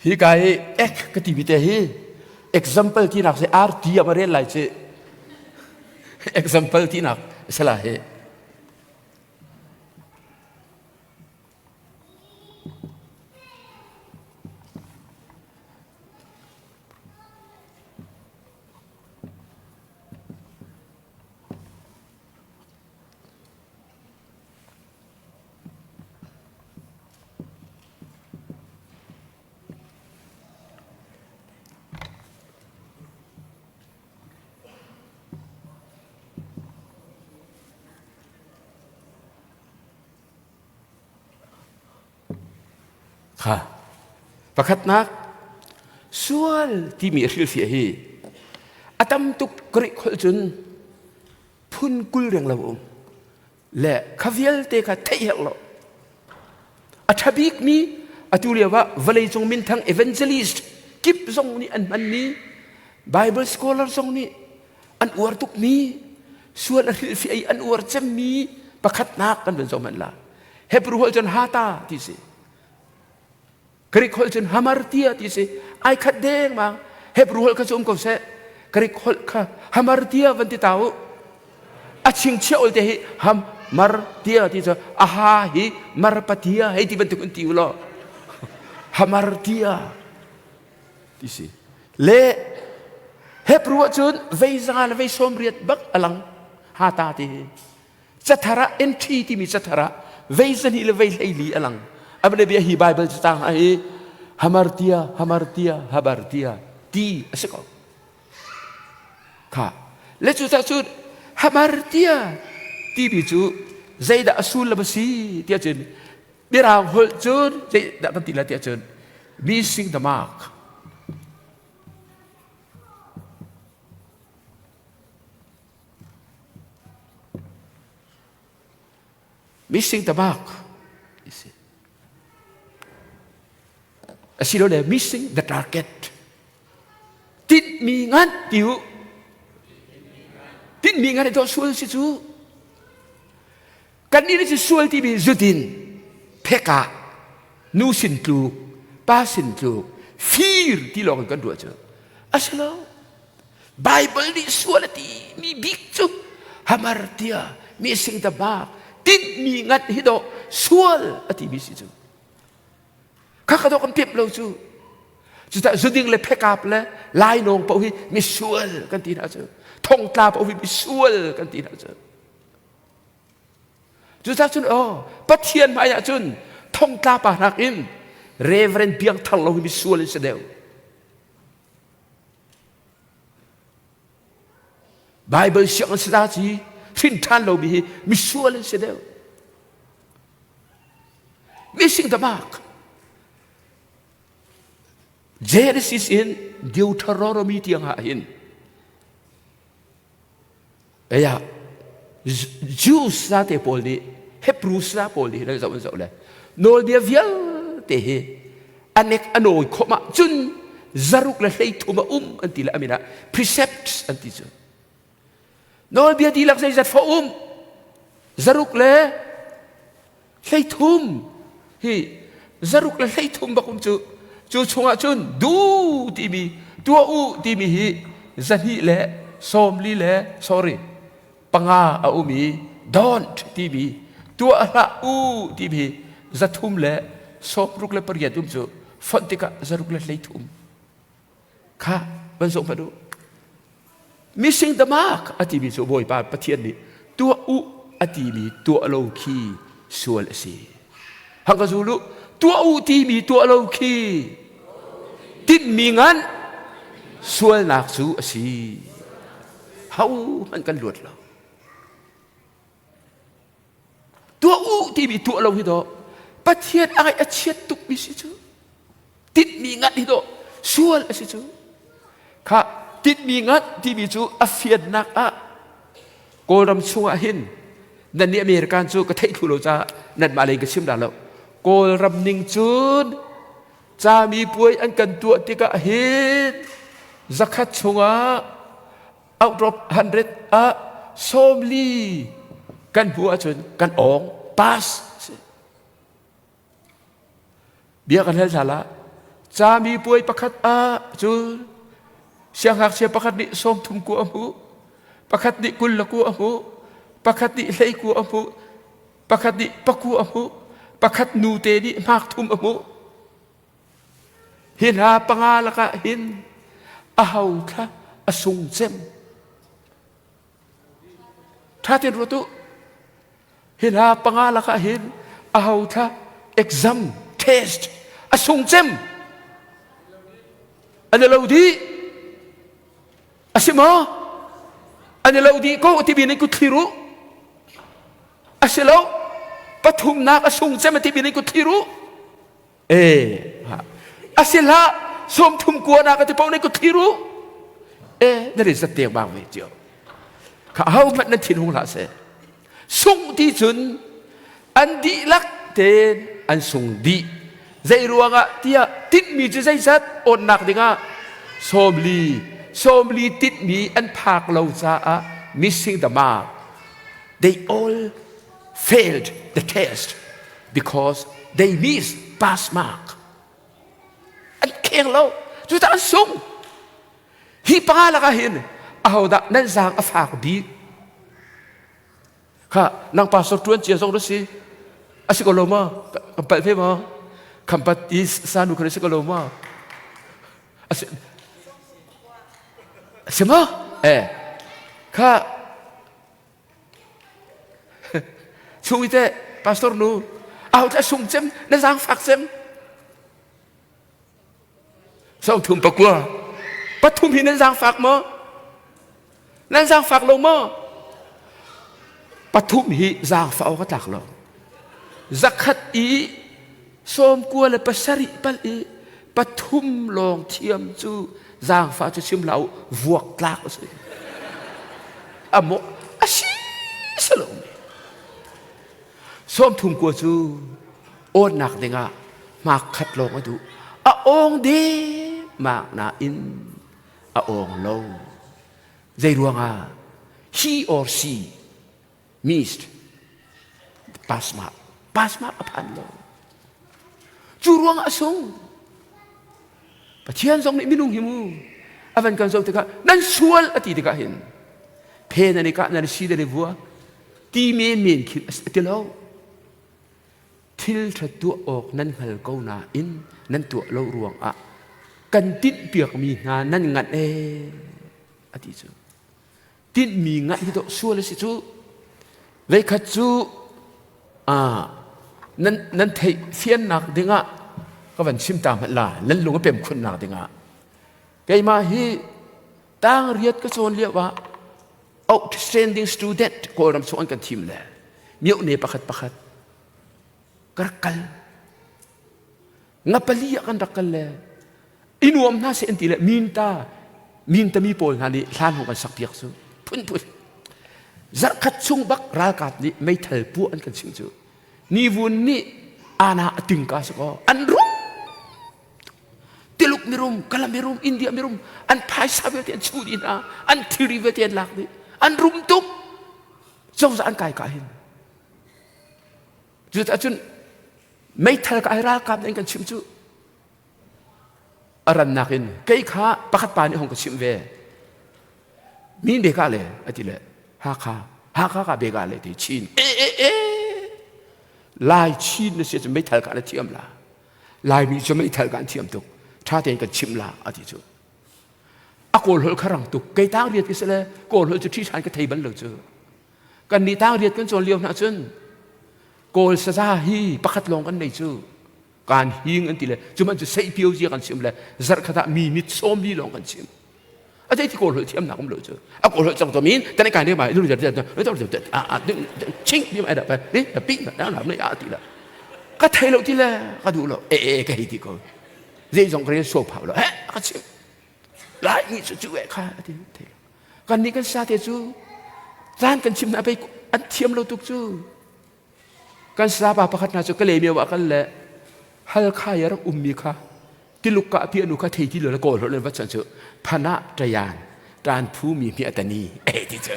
Hi ka hi ek ka timi te hi example tinak si RT a ma rel lai ci. Example tinak sala hi. Kha pakhatnak sual timi a hrilhfiah hi a tam tuk Greek holh cun phun 20 reng lo um le kha vialte kha theih herh lo a ṭha bikmi atu lio ah vawleicung minthang evangelist kip zong nih an hmanmi Bible scholar zong nih an uar tukmi sual a hrilhfiah i an uar cemmi pakhatnak kan vun zoh hmanh la Hebrew holh cun hata ti si Greek holh cun hamartia ti si. Ai khat dengmang. Hebrew holh kha cu um ko seh. Greek holh kha hamartia van ti ta u. A chingchiah ol te hi hamartia ti cu aha hi marpatia hei ti bantuk in ti u law. Hamartia ti si. Le Hebrew ahcun vei zanga le vei sawm riat bak alang hata ti hi. Cathar ah entry timi cathar ah vei zahnih le vei hleili a lang. Abane bia hi Bible catang ah hi hamartia hamartia habartia ti a si ko. Kha le cu cun hamartia timi cu zeidah a sullam a si tiah cun mirang holh cun zeidah kan ti la tiah cun missing the mark. Missing the mark. Asilole missing the target. Tinhmi ngan ti u. Tinhmi ngan i sual si cu. Kan nih cu sual timi zudin phekah nu sin tluk pa sin tluk fir ti lawng in kan ruah cu. Asilo. Bible nih sual a ti mi bik cu hamartia mi sing ta bak tinhmi ngat hi dawh sual a ti mi si cu kha ka dawh kan pep lo cu cucah zuding le phekap le lainawng paoh hi misual kan ti hna cu thongtla paoh hi misual kan ti hna cu cucah cun aw Pathian hmai ah cun thongtla pa nakin Reverend piangthar lo hi misual in si deuh Bible siang an si ta ci hrin ṭhan lomi hi misual an si deuh. Missing the mark. Genesis in Deuteronomy tiang ah hin Aya Jews sa te pawl nih Hebrew sa pawl nih nan zoh an zoh le nawlbia vialte hi anek a nawi khom ah cun zaruk le 33 a um an ti le amin ah precepts an ti cu nawlbia dihlak zeizat fa um zaruk le 33 hi zaruk le 33 bak um cu cu chungah cun du timi tuah u timi hi 2 le 40 le sorry panga a um i don't timi tuah hlah u timi 3 le 68 um cu fonh tikah zaruk le 33. Kha van zoh hmanh u. Missing the mark a timi cu Bawipa Pathian nih tuah u a timi tuah lo khi sual a si. Hang ka zul u. Tuah u timi tuah lo khi tinhmi ngan sualnak cu a si. Ho hmanh kan luat lo. Tuah u timi tuah lo hi dawh Pathian a ngaih a chiat tukmi si cu. Tinhmi ngat hi dawh sual a si cu. Kha tinhmi ngat timi cu a fiannak ah Kawlram chungah hin nan nih American cu ka theih thlu lo caah nanmah lei ka chim dah lo. Kawlram ning cun cami puai an kan tuah tikah hin zakhat chungah out of 100 ah 40 kan hmuh ahcun kan awng pass bia kan hal hna la cami puai pakhat ah cun siangngakchia pakhat nih 30 ku a hmuh pakhat nih 20 le ku a hmuh pakhat nih hlei ku a hmuh pakhat nih paku a hmuh pakhat nute nih hmak thum a hmuh Hi hna panga lakah hin aho thla a sung cem? Ṭha tein ruat u. Hi hna panga lakah hin aho thla exam test a sung cem? An i lo dih. A si maw? An i lo dih ko timi nih kut thlir u. A si lo. Pathumnak a sung cem a timi nih kut thlir u. E a si hlah 30 kua na ka ti paoh nih ka thlir u e na rin zat deng bang ve cio kha ho hmanh nan thin hung hlah seh sung ti cun an dihlak tein an sung dih zei ruangah tiah tinhmi cu zeizat awnnak dingah 40 40 tinhmi an phak lo caah missing the mark they all failed the test because they miss pass mark. An kheng lo. Cucaah an sung. Hi panga lakah hin ahodah nan zaang a fak bik? Kha nang pastor tuan cia zong na si. A si ko lo ma? Kan palh ve ma? Khampat i sanu kha si ko lo ma? A si, a si ma? Eh, kha Chung i teh pastor nu aho tla sung cem na zaangfak cem 39 3 hi nan zaangfak maw nan zaangfak lo maw pathum hi zaangfah awk a tlak lo zakhat i 97 pal i pathum lawng thiam cu zaangfah cu chim hlah u vuak tlak a si a mawh a si salo mi 39 cu awnnak dingah hmak khat lawng a duh a awng dengmang nain a awng lo zei ruangah he or she missed pasma pasma a phan lo cu ruangah a sung Pathian zong nih minung hi mu a van kan zoh tikah nan sual a ti tikah hin phe nan i kah nan si nan i vua ti men men khin a ti lo thil ṭha tuah awk nan hngal ko nain nan tuah lo ruangah kan tinhpiakmi hna nan nganh ee a ti cu tinhmi nganh hi dawh sual a si cu veikhat cu nan nan theih fiannak dingah ka van chim ta hmanh la nan lung a pem khunnak dingah keimah hi tang riat ka cawn lio ah outstanding student kawlram chung an kan thim le miohne pakhat pakhat ka rak kal nga pali ah kan rak kal le i nuam hna seh an ti le minta minta mi pawl hna nih hlan hong kan sak piak cu phunphun zarhkhat chung bak ralkap nih meithal puah an kan chim cu nivun nih ana a tingka si kaw an rum Tiluk mirum Kala mirum India mirum an phaisa vialte an chuh dih hna an thilri vialte an lak dih an rum tuk cozah an kai ka hin cucaah cun meithal ka ai ralkap nih an kan chimh cu a rannak in kei kha pakhat pa nih hong ka chimh ve min beka le a ti le Hakha Hakha ka beka le ti Chin e e e Lai Chin na si cu meithal ka na thiam la Laimi cu meithal ka an thiam tuk tha tein kan chimh la a ti cu. A kawl holh kha rang tuk. Kei tang riat ka si le kawl holh cu ṭhi ṭhan ka thei bal lo cu. Kan nih tang riat kan cawn lio hna cun kawl saza hi pakhat lawng kan nei cu. Kan hing an ti le cu man cu seihpio zia kan chim le zarh khat ah mi mit sawm li lawng kan chim. A zei ti kawl holh thiamnak um lo cu. A kawl holh cang to min tan kai ne mai lu jar jar a a ching bi mai da pa ni pi na na na a ti la. Ka thei lo ti le ka duh lo e e ka hei ti ko. Zeizong ka rel suau phau lo he ka chim. Lai mi cu cu e kha a ti thei lo. Kan nih kan sa te cu caan kan chim hna pei an thiam lo tuk cu. Kan sapa pakhat hna cu Kalaymyo ah kal le Halkha i a rak ummi kha Tiluk ka pi anu kha thei ti lo le kawl holh in va chan cu phana tayan tan phu mi hmi atani eh ti cu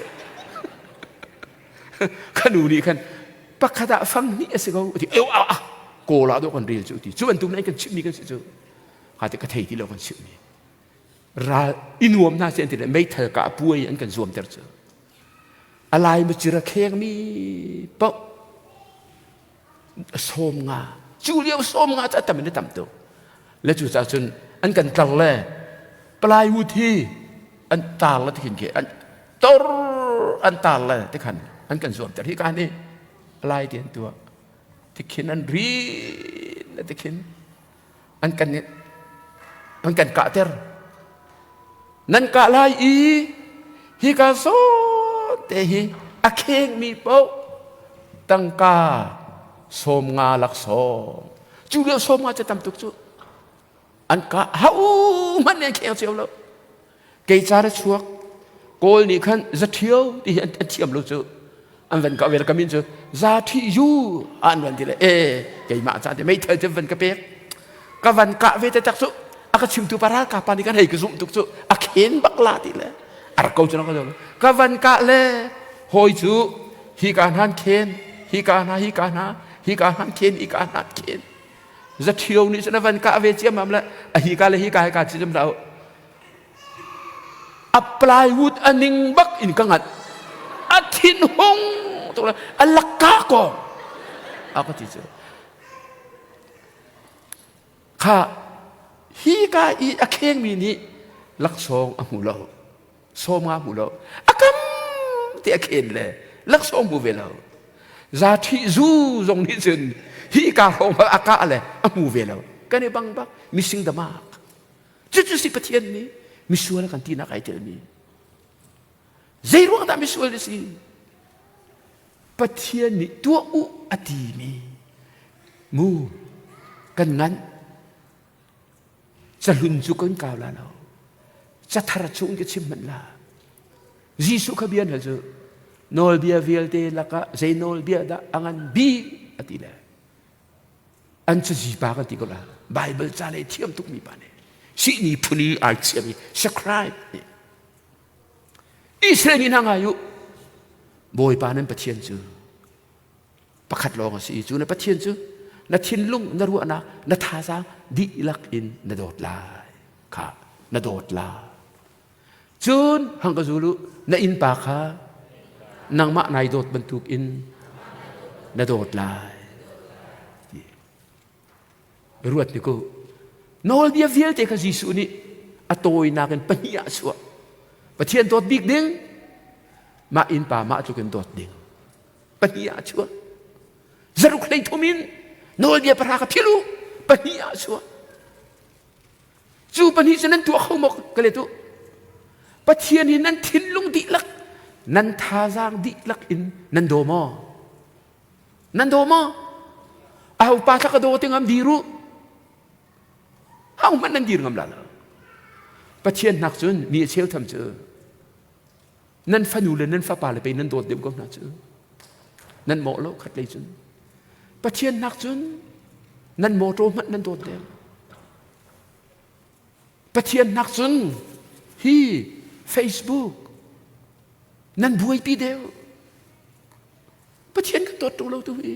khanu nih khan pakhat ah fang hnih a si ko ti eu a a kawl ah do kan rel cu ti cu bantuk nan kan chimmi kan si cu kha ti ka thei ti lo kan chimmi ral i nuam hna se an ti le meithal ka puai an kan zuamter cu a lai macir a khengmi paoh sawm nga cu lio sawm nga cu a tam in a tam tuk le cu caah cun an kan tlar le plywood hi an tar le tikhin khi an tor an tar le tikhan an kan zuamter hi ka nih lai ti an tuah tikhin an rin le tikhin an kan an kan kahter nan kah lai i hika zawn te hi a khengmi paoh tangka sawm nga laksawng cu lio sawm nga cu tam tuk cu an kah hau hmanh nih an kheng cio lo kei car a chuak kawl nih khan zaṭhio ti hi an thiam lo cu an van ka vel ka min cu za ṭhi yu an van ti le e keimah ca te meithal cu van ka pek ka van kah ve te tak cu a ka chimtu pa ralkap pa nih kan hei ka zumh tuk cu a khen bak la ti le a rak ko cu ka ka van kah le hawi cu hi ka hnan khen hi ka hna hi ka hna hi ka hnan khen hi ka hnan khen zaṭhio nih cun a van kah ve ciammam le a hi ka le hi ka hi ka ci lo a plywood a ning bak in ka nganh a thin hung tuk le a lakka ko a ka ti cu kha hi ka i a khengmi nih laksawng a hmu lo sawm nga hmu lo a kam te a khen le laksawng hmu ve lo za ṭhi zu zong nih cun hi ka hrawng a kah le a hmu ve lo kan i bang bak mising damak Cucu si Pathian nih misual kan tinak ai telmi. Zei ruang dah misual na si? Pathian nih tuah u a timi mu kan nganh cahlun cu kan kau la lo cathar chung ka chim hmanh la Jesuh kha bia hna cu nawlbia vialte lakah zei nawlbia dah a ngan bik a ti le An cazi pa kan ti ko la. Bible ca le thiam tukmi pa nih sihni phun i ai chiami scribe nih Israel mi hna ngai u Bawipa nan Pathian cu pakhat lawng a si i cu na Pathian cu na thinlung na ruahnak na thazaang dihlak in na dawt lai kha na dawt lai Cun hang ka zul u, na innpa kha nangmah nai dawt bantuk in na dawt lai. Ruat ni ku. Nawlbia vialte kha Jesuh nih a tawinak in pahnih ah a chuah. Pathian dawt bik ding, mah innpa mah tluk in dawt ding. Pahnih ah a chuah. Zaruk hlei thum in nawlbia pahra kha philh u, pahnih ah a chuah. Cu pahnih cu nan tuah kho maw ka let u. Pathian hi nan thinlung dihlak, nan thazaang dihlak in nan daw maw? Nan daw maw? Aho pa thla ka daw ti ngam dir u. Ho hmanh nan dir ngam la lo. Pathian hnak cun mi a cheu tham cu nan fanu le nan fapa le pei nan dawt deuh ko hna cu. Nan mawh lo khat lei cun. Pathian hnak cun nan mawṭaw hmanh nan dawt deuh. Pathian hnak cun hi Facebook nan buaipi deuh. Pathian kan dawt ṭung lo tu hi.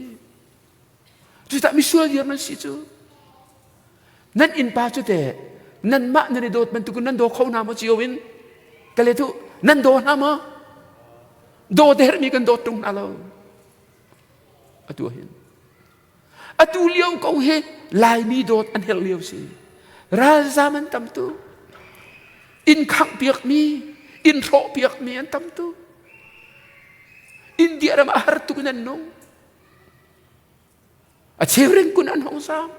Cucah misual viar nan si cu. Nan innpa cu teh nanmah nan i dawt bantukin nan daw kho hna maw cio in? Ka let u, nan daw hna maw? Daw te herhmi kan dawt ṭung hna lo. Atu hin. Atu lio ko hi Laimi dawt an herh lio si. Ralzam an tam tuk. Inn khanghpiakmi, inn hrawhpiakmi an tam tuk. India ram ah har tuk in an nung. A cheuring kun an hong zaam.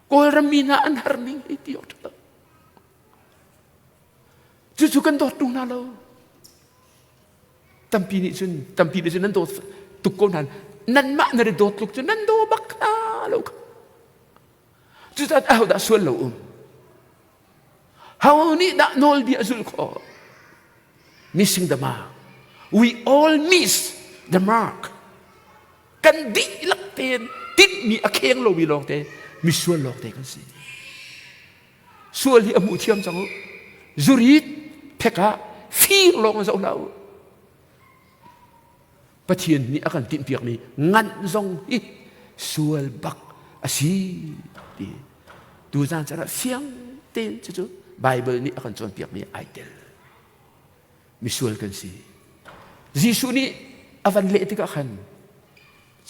Kawlram mi hna an har ning hi ti awk ṭha lo. Cucu kan dawt tung hna lo. Tampi nih cun tampi nih cun nan dawt tuk ko hna. Nanmah nan i dawt tluk cu nan daw bak hna lo kha. Cucaah ahodah sual lo um? Ho nih dah nawlbia zulh khawh? Missing the mark. We all miss the mark. Kan dihlak tein tinhmi a kheng lomi lawngte misual lawngte kan si. Sual hi a hmuh thiam cang u. Zurit phek ah fir lawng zoh hlah u. Pathian nih a kan tinhpiakmi nganh zong hi sual bak a si ti tuzaan caan ah fiang tein cucu Bible nih a kan cawnpiakmi ai tel. Misual kan si. Jesuh nih a van leh tikah khan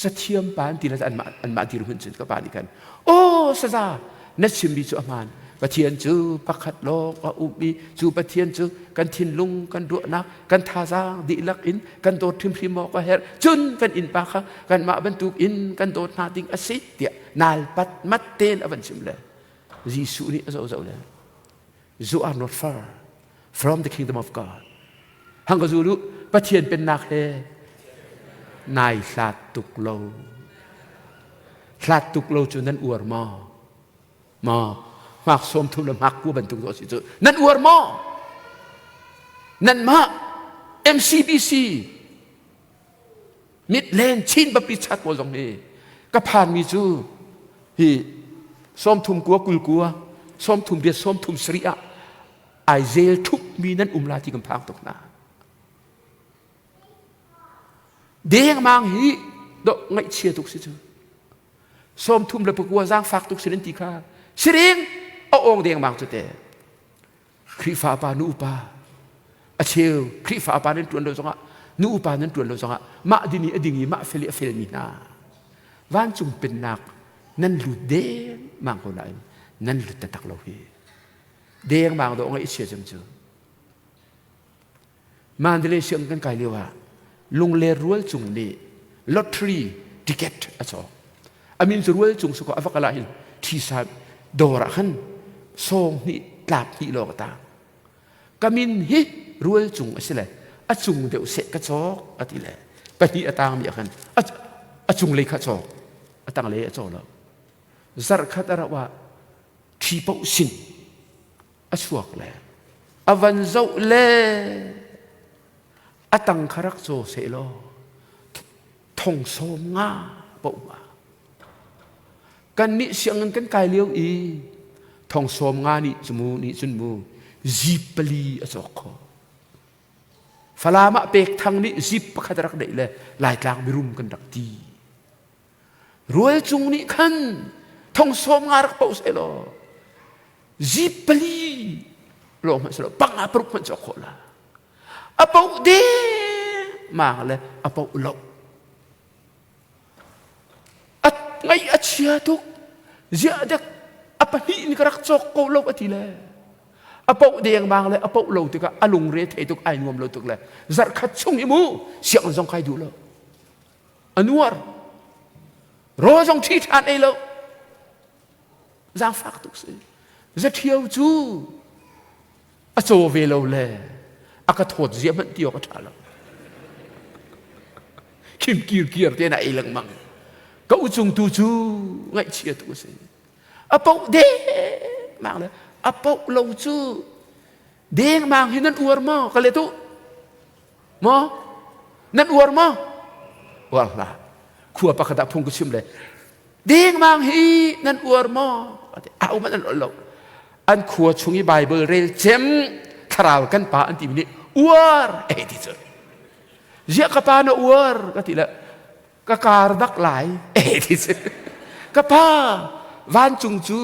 cathiam pa an ti le anmah anmah dirhmun cun ka pa nih khan aw saza na chimmi cu a hmaan Pathian cu pakhat lawng a um i cu Pathian cu kan thinlung kan ruahnak kan thazaang dihlak in kan dawt hrimhrim awk a herh cun kan innpa kha kanmah bantuk in kan dawt hna ding a si tiah nal pat mat tein a van chim le Jesuh nih a zoh zoh le you are not far from the kingdom of God hang ka zul u Pathian pennak he nai hlat tuk lo hlat tuk lo cu nan uar maw maw hmak sawm thum le hmak ku bantuk dawh si cu nan uar maw nanmah MCBC Midland Chin Baptist Church pawl zong hi ka phanmi cu hi sawmthum kua kul kua sawmthum biat sawmthum sarih ah ai zel thupmi nan um la ti kan phang tuk hna dengmang hi do ngaihchia tuk si cu sawmthum le pakua zaangfak tuk sin an ti kha siring a ong dengmang cu te Khrihfa pa nu upa a cheu Khrihfa pa nan ṭuan lo zongah nu upa nan ṭuan lo zongah mah ding i a ding i mah fel i a felmi hna vancung pennak nan lut dengmang ko nain nan lut taktak lo hi dengmang dawh ngaih chia cem cu Mandalay siang kan kai lio ah Lungler rual cung nih lottery ticket a cawk. A min cu rual cung sakaw a va kal ah hin ṭhisa dawr ah khan sawng hnih tlap hnih lawng a tang. Ka min hi rual cung a si le a cung deuh seh ka cawk a ti le pahnih a tangmi ah khan a cunglei kha cawk a tanglei a caw lo. Zarh khat a rauh ah ṭhi paoh sin a chuak le a van zoh le a tang kha rak caw seh law thong sawm nga poh ma kan nih sianginn kan kai lio i thong sawm nga nih cu mu nih cun mu zip pali a cawk kho Falam ah pek thang nih zip pakhat rak neih le Laitlang mirum kan rak ti Rual cung nih khan thong sawm nga rak poh seh law zip pali lawng hmanh selaw panga paruk hmanh cawk khawh la a poh deng mang le a poh lo a ngaih a chia tuk ziah dek a pahnih in ka rak cawk ko lo a ti le a poh dengmang le a poh lo tikah a lungre thei tuk ai nuam lo tuk le zarhkhat chung hi mu sianginn zong kai duh lo a nuar rawl zong ṭhi ṭhan ei lo zaangfak tuk si zaṭhio cu a caw ve lo le a ka thawt zia hmanh ti awk a ṭha lo khim kir kir te na ei lengmang ka u cung tu cu ngaihchia tu a si a poh dengmang le a poh lo cu dengmang hi nan uar maw ka let u Maw? Nan uar maw? Uar hlah. Khua pakhat ah phung ka chim le dengmang hi nan uar maw? Au man an lo. An khua chung i Bible rel cem thlarau kan pa an timi nih uar ei ti cu. Ziah ka pa na uar ka ti le ka kar dak lai ei ti cu. Ka pa vancung cu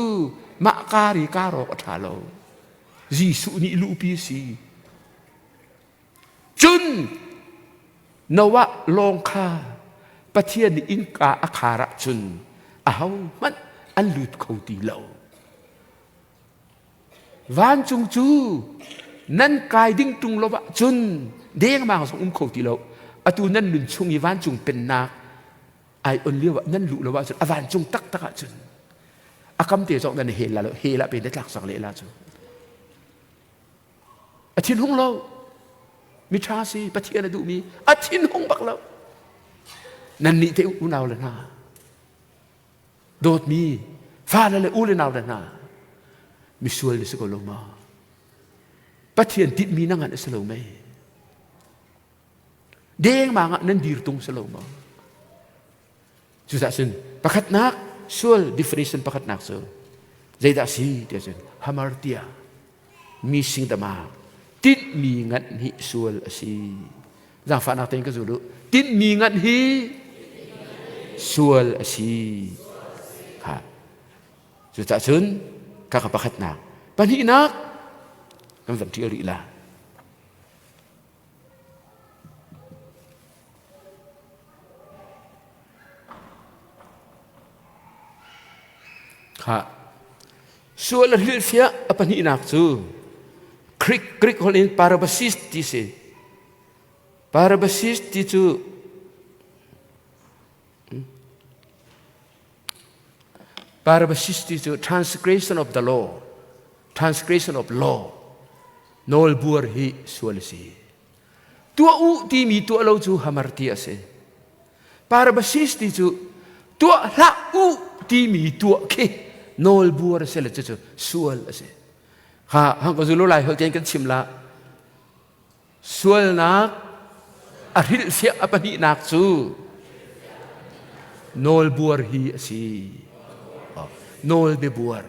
mah kar i kar awk a ṭha lo. Jesuh nih luhpi a si. Cun Noah lawng kha Pathian nih innka a khar ahcun ahohmanh an lut kho ti lo. Vancung cu nan kai ding ṭung lo ahcun dengmang zong um kho ti lo. Atu nan nun chung i vancung pennak ai on lio ah nan luh lo ahcun a vancung taktak ahcun a kam te zong nan hel la lo hel ah pe na tlak sak leh la cu. A thinhung lo. Miṭha si Pathian a duhmi a thinhung bak lo. Nannih te unau le hna dawtmi fale le u le nau le hna misual na si ko lo ma? Pathian tinhmi na ngan a si lo mei? Dengmang ah nan dir tung si lo maw? Cucaah cun pakhatnak sual definition pakhatnak cu zeidah si tiah cun hamartia mi singdama tinhmi nganh hi sual a si. Zaangfahnak tein ka zul u. Tinhmi nganh hi sual a si. Ha. Cucaah cun kaka pakhatnak. Pahnihnak kan van ṭial rih la. Khah. Sual a hrilhfiah a pahnihnak cu Greek, Greek holh in parabasis ti si. Parabasis ti cu Parabasis ti cu transgression of the law, transgression of law, nawlbuar hi sual a si. Tuah u timi tuah lo cu hamar ti a si. Parabasis ti cu tuah hlah u timi tuah khi nawlbuar a si le cucu sual a si. Ha hang ka zulu lai holh tein kan chim la. Sualnak a hrilhfiah a pahnihnak cu nawlbuar hi a si. Nawlbiabuar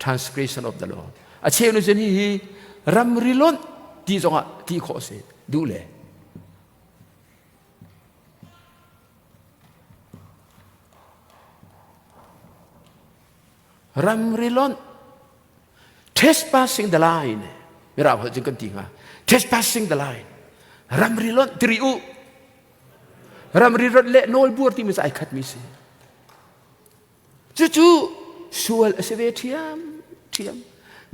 transgression of the law. A cheu nu cun hihi ramri lonh ti zongah ti khawh a si duh le. Ramri lonh trespassing the line mirang holh cun kan ti hnga trespassing the line ramri lonh tiri u ramri lonh le nawlbuar timi cu ai khat mi si Cucu sual a si ve ṭhiam ṭhiam.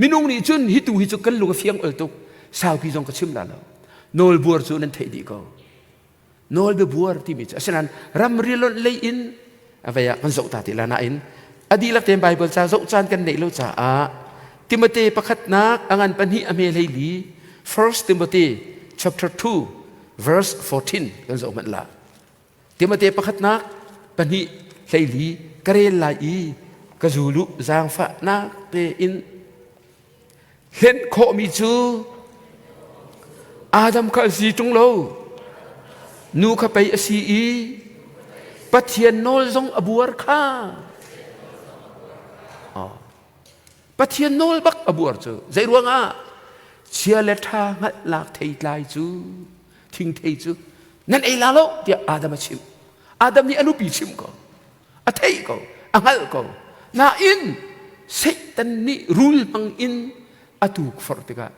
Minung nih cun hi tu hi cu kan lung a fiang ol tuk. Saupi zong ka chim la lo. Nawlbuar cu nan theih dih ko. Nawlbiabuar timi cu asinain ramri lonh lei in a vei ah kan zoh ta ti la nain a dihlak tein Bible ca zoh caan kan neih lo caah Timote pakhatnak a ngan pahnih a hme hlei li First Timothy chapter 2 verse 14 kan zoh hmanh la. Timote pakhatnak pahnih 14 ka rel lai i ka zulu zaangfahnak tein hlen khawhmi cu Adam kha a si ṭung lo nu kha pei a si i Pathian nawl zong a buar kha Pathian nawl bak a buar cu zei ruangah chia le ṭha hngalhnak theitlai cu thingthei cu nan ei la lo tiah Adam a chimh. Adam nih a nupi chimh ko. A theih ko, a hngalh ko. Nain Satan nih rul hmang in a tukforh tikah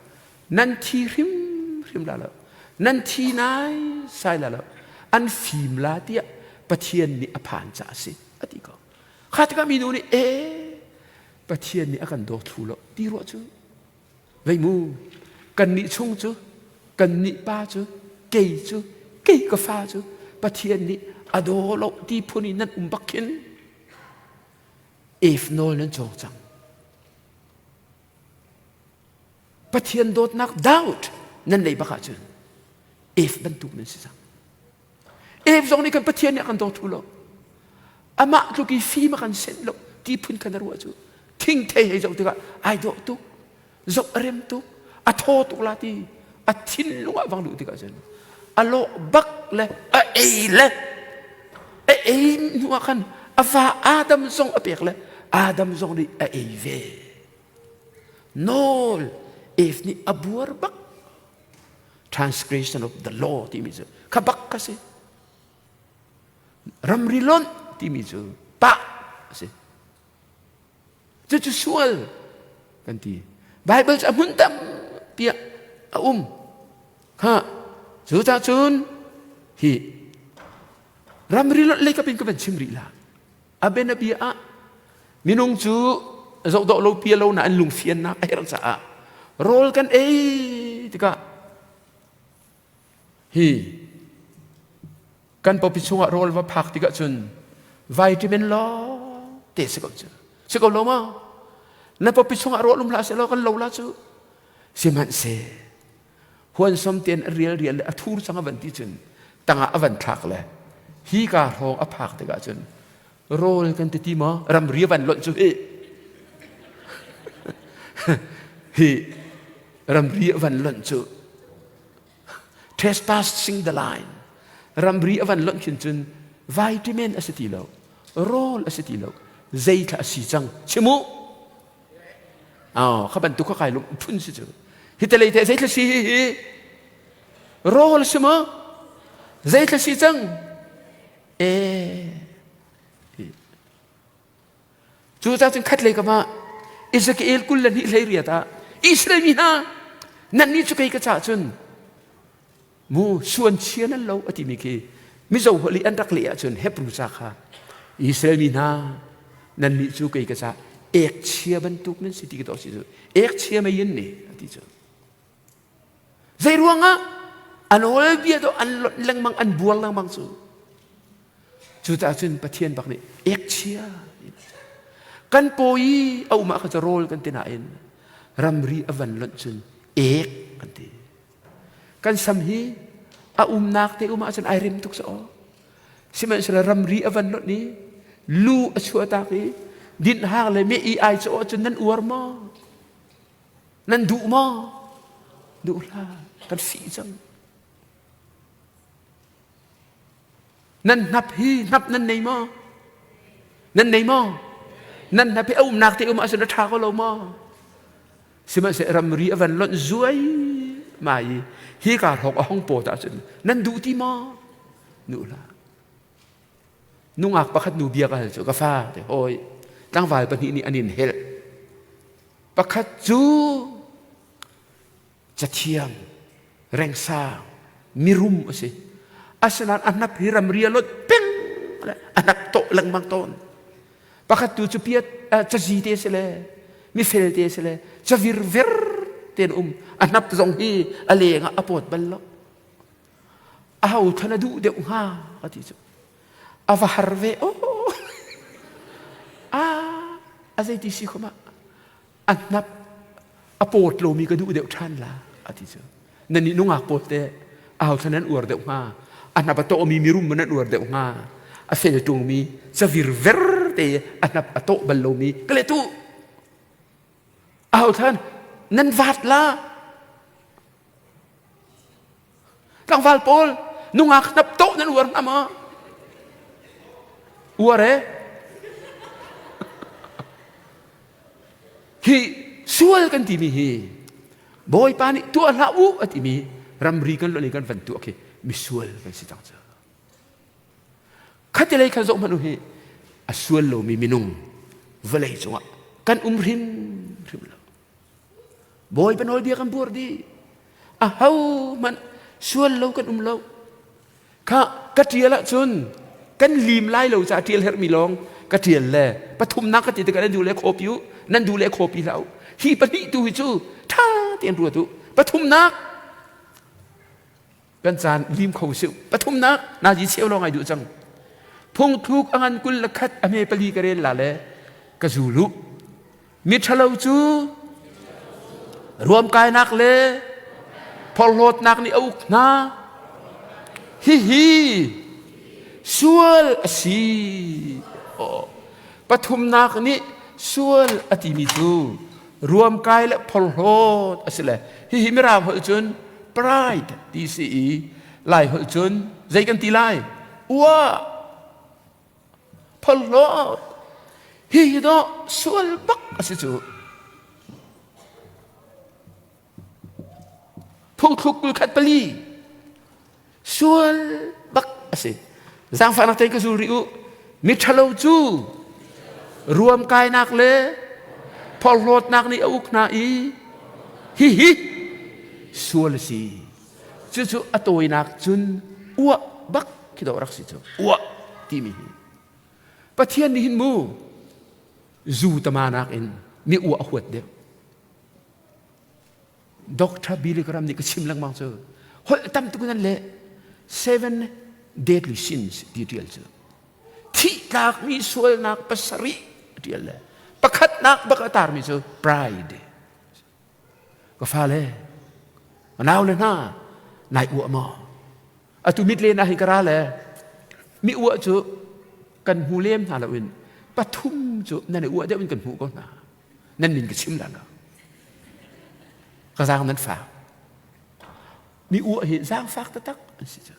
nan thi hrimhrim la lo. Nan thi nai sai la lo. An fim la tiah Pathian nih a phan caah a si a ti ko. Kha tikah minu nih ee Pathian nih a kan daw thlu lo ti ruah cu Vei mu, kannih chung cu, kannih pa cu, kei cu, kei ka fa cu Pathian nih a daw lo ti phun in nan um bak khin Eve nawl nan cawng cang. Pathian dawtnak doubt nan nei bak ahcun Eve bantuk nan si cang. Eve zong nih kan Pathian nih a kan daw thu lo. Amah tluk i fim a kan senh lo ti phun khan a ruah cu thingthei hei zoh tikah ai dawh tuk, zoh a rem tuk, a thaw tuk la ti a thinlung ah vang luh tikah cun a lawh bak le a ei le a ei hnu ah khan a fa Adam zong a pek le Adam zong nih a ei ve. Nawl Eve nih a buar bak transgression of the law timi cu kha bak ka si ramri lonh timi cu pah a si cucu sual kan ti Bible cu a hmun tampi ah a um ha cu cah cun hi ramri lonh lei kapin ka van chim rih la a bianabia ah minung cu. Zoh dawh lo pia lo na an lungfiannak a herh caah rawl kan ei tikah hi kan pawpi chungah rawl va phak tikah cun vitamin lawng te si ko cu si ko lo maw? Na pawpi chungah rawl um hlah seh law kan lo la cu. Sihmanhseh huansom tein a rial rial le a thur cang a van ti cun tangah a van thlak le hi ka hrawng a phak tikah cun rawl kan ti ti maw? Ramri a van lonh cu hi hi ramri a van lonh cu, trespassing the line, ramri a van lonh khin cun vitamin a si ti lo, rawl a si ti lo, zeithla a si cang chim u. Oh, kha bantuk kha kai lung phun si cu. Hi te lei te zeithla si hi hi rawl si maw? Zeithla si cang? E cu ca cun khat lei kam ah Ezekiel 22 18 ah Israel mi hna, nan nih cu kei ka cah cun mu suan chia nan lo a timi khi Mizo holh i an rak leh ahcun Hebrew ca kha Israel mi hna, nan nih cu kei ka cah ek chia bantuk nan si ti ka si cu ek chia mei in ni a ti cu. Zei ruangah? A nawlbia do an lonh lengmang, an buar lengmang cu. Cucaah cun Pathian bak nih ek chia kan paw i a um ah kha cu rawl kan ti nain ramri a van lonh cun ek kan ti. Kan sam hi a umnak te um ahcun ai rem tuk sa aw. Sihmanhsehlaw ramri a van lonh i lu a chuahtak i dinh hang le meh i ai cu ahcun nan uar maw? Nan duh maw? Duh hlah. Kan fih cang. Nan hnap hi hnap nan nei maw? Nan nei maw? Nan hnap hi a umnak te um ahcun a ṭha ko lo maw? Sihmanhsehlaw ramri a van lonh zuai mai i hi ka hrawk a hong pawt ahcun nan duh ti maw? Duh hlah. Nungak pakhat nu bia ka hal cu, ka fa te hawi tlangval pahnih nih an in helh. Pakhat cu cathiang rengsang mirum a si. Asinain a hnap hi ramri a lot peng le a hnap tawh lengmang tawn. Pakhat tu cu piat cazi te si le mifel te si le cavir ver ten um, a hnap zong hi a leng ah a pawt bal lo. A ho than a duh deuh hnga ka ti cu. A va har ve o. A a zeiti si khom ah a hnap a pawt lomi ka duh deuh ṭhan la a ti cu. Nan nih nungak pawl te aho thlan nan uar deuh hnga? A hnap a tawhmi mirum nan uar deuh hnga? A fel ṭungmi cavir ver te a hnap a tawh bal lomi ka le tu aho thlan nan vat la? Tlangval pawl, nungak hnap tawh nan uar hnga maw? Uar e? Hi sual kan timi hi Bawipa nih tuah hlah u a timi ramri kan lonh i kan van tuah khi misual kan si cang cu. Khatilei khan zoh hmanh u hi, a sual lomi minung vawlei cungah kan um hrim hrim lo. Bawipa nawlbia kan buar dih. A ho hmanh sual lo kan um lo. Kha ka ṭial ahcun kan lim lai lo caah ṭial herhmi lawng ka ṭial le pathumnak ka ti tikah nan duh le khawpi u, nan duh le khawpi hlah u. Hi pahnih tu hi cu ṭha tein ruat u. Pathumnak kan caan lim kho si. Pathumnak nazi cheu lawng ai duh cang. Phungthluk a ngan 21 a hme pali ka rel la le ka zul u. Miṭhalo cu ruamkainak le phorhlawtnak nih a uk hna. Hihi sual a si. Pathumnak nih sual a timi cu ruamkai le phorhlawt a si le hihi Mirang holh cun pride ti si i Lai holh cun zei kan ti lai? Uah! Phorhlawt. Hihi dawh sual bak a si cu. Phungthluk 21 4 sual bak a si. Zaangfahnak tein ka zul rih u. Miṭhalo cu ruamkainak le phorhlawtnak nih a uk hna i hihi sual a si. Cucu a tawinak cun uah bak khi dawh rak si cu. Uah timi hi. Pathian nih hin mu zu tama nakin. Mi uah a huat deuh. Dr. Billy Graham nih ka chim lengmang cu holh tam tuk nan le seven deadly sins ti tial cu thih tlakmi sualnak pasarih tial le pakhatnak bak a tarmi cu pride. Ka fale, ka nau le hna, nai uah maw? Atu mit len ah hin ka ra le mi uah cu kan hmu lem hna loin pathum cu nan i uah deuh in kan hmuh ko hna. Nan min ka chim la lo. Ka zaang nan fak. Mi uah hi zaangfak taktak an si cu.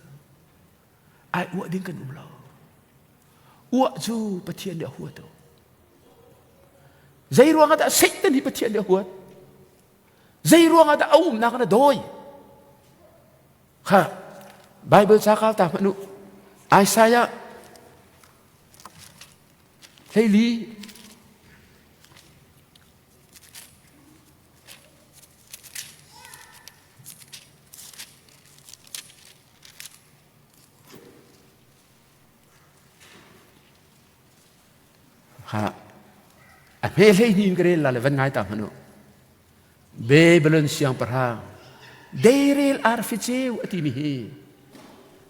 Ai uah ding kan um lo. Uah cu Pathian nih a hua tuk. Zei ruangah dah Satan hi Pathian nih a huat? Zei ruangah dah a umnak na dawi? Kha Bible ca kal ta hmanh u. Isaiah hleili Ha a hme hlei hni in ka rel la le van ngai ta hmanh u. Babylon siangpahrang deirel arfi ceu a timi hi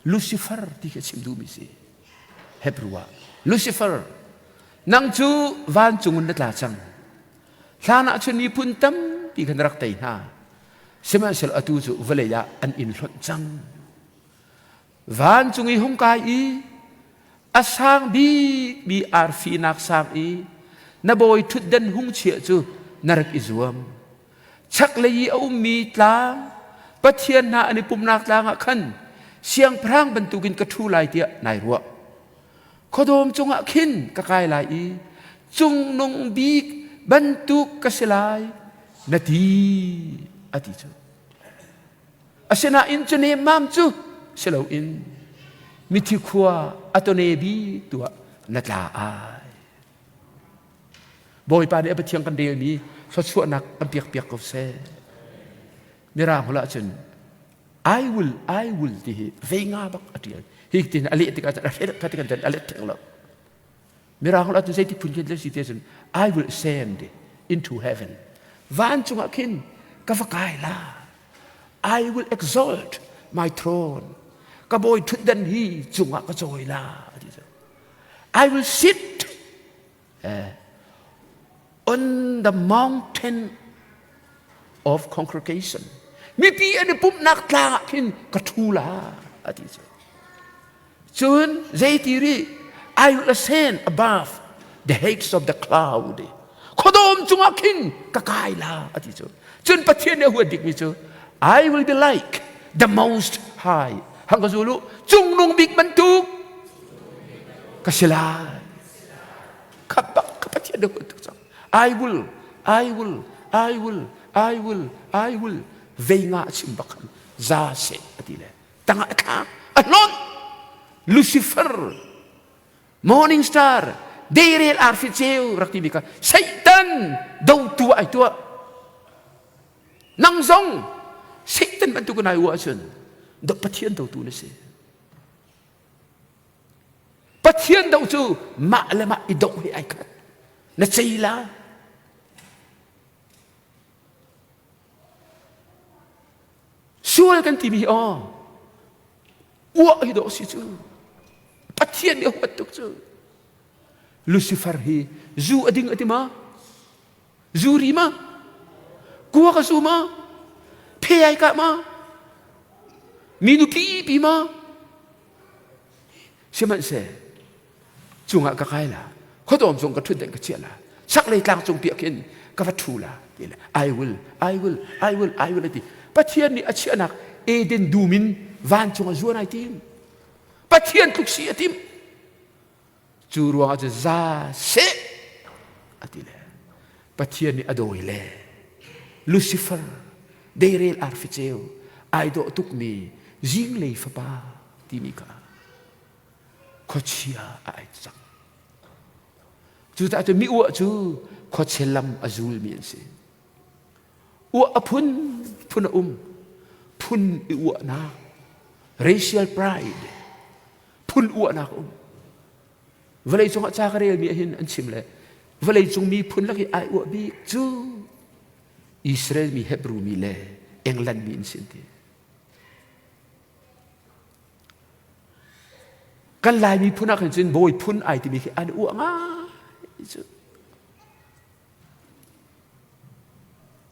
Lucifer ti khi a chim duhmi si. Hebrew ah Lucifer nang cu vancung in na tla cang. Hlan ah cun miphun tampi khan rak tei hna. Sihmanhsehlaw atu cu vawlei ah an in hlonh cang. Vancung i hung kai i a sang bikmi arfi nak sang i na bawi ṭhutdan hung chiah cu na rak i zuam. Chaklei i a ummi tlang Pathian hna an i pumhnak tlang ah khan siangpahrang bantukin ka ṭhu lai tiah nai ruah. Khuadawm cungah khin ka kai lai i cungnung bik bantuk ka si lai na ti a ti cu. Asinain cu nemmam cu si loin mithi khua a tone bik tu ah na tla ai. Bawipa nih a Pathian kan relmi thluachuahnak kan piak piak ko seh. Mirang holh ahcun I will, I will ti hi vei nga bak a ṭial. Hi tin a leh tikah a hret kha tikan a let theng lo. Mirang holh ahcun zeiti phun khin si ti ahcun I will ascend into heaven. Vancung ah khin ka va kai la. I will exalt my throne. Ka bawi ṭhutdan hi cungah ka cawi la. I will sit on the mountain of congregation. Mipi an i pumhnak tlang ah khin ka ṭhu la, a ti cu. Cun zeiti rih I will ascend above the heights of the cloud. Khuadawm cungah khin ka kai la a ti cu. Cun Pathian nih a huat bikmi cu I will be like the most high. Hang ka zul u cungnung bik bantuk ka si lai. Kha bak ka Pathian nih a huat tuk cang. I will, I will, I will, I will, I will. Vei nga a chim bak khan za seh a ti le tangah a thlak a hlonh Lucifer morning star deirel arfi ceu rak timi kha Satan dotu ai tuah nang zong Satan bantuk in ai uah ahcun do Pathian dotu na si Pathian do cu mah le mah i doh hi ai khat na cei la Sual kan timi hi aw uah hi dawh si cu Pathian nih a huat tuk cu Lucifer hi zu a ding a ti ma zu ri ma kuak a zu ma phe ai kah ma mi nupi pi ma sihmanhseh cungah ka kai la khuadawm cung ka ṭhut deng ka chiah la chaklei tlang cung piah khin ka va ṭhu la ti le I will I will I will I will a ti Pathian nih a chiahnak Eden dum in vancung a zuan ai tim Pathian tluk si a tim cu ruangah cu za seh a ti le Pathian nih a dawi le Lucifer deirel arfi ceu ai dawh tukmi zinglei fapa timi kha khuachia a ai cang. Cucaah cun mi uah cu khuachia lam a zulmi an si. Uah a phun phun a um. Phun i uahnak, racial pride, phun uahnak a um. Vawlei cungah ca ka relmi ahhin an chim le. Vawleicung miphun lak i ai uah bik cu Israel mi, Hebrew mi le England mi an si an ti. Kan Lai miphun ah khan cun bawi phun ai timi khi an uah ngai cu.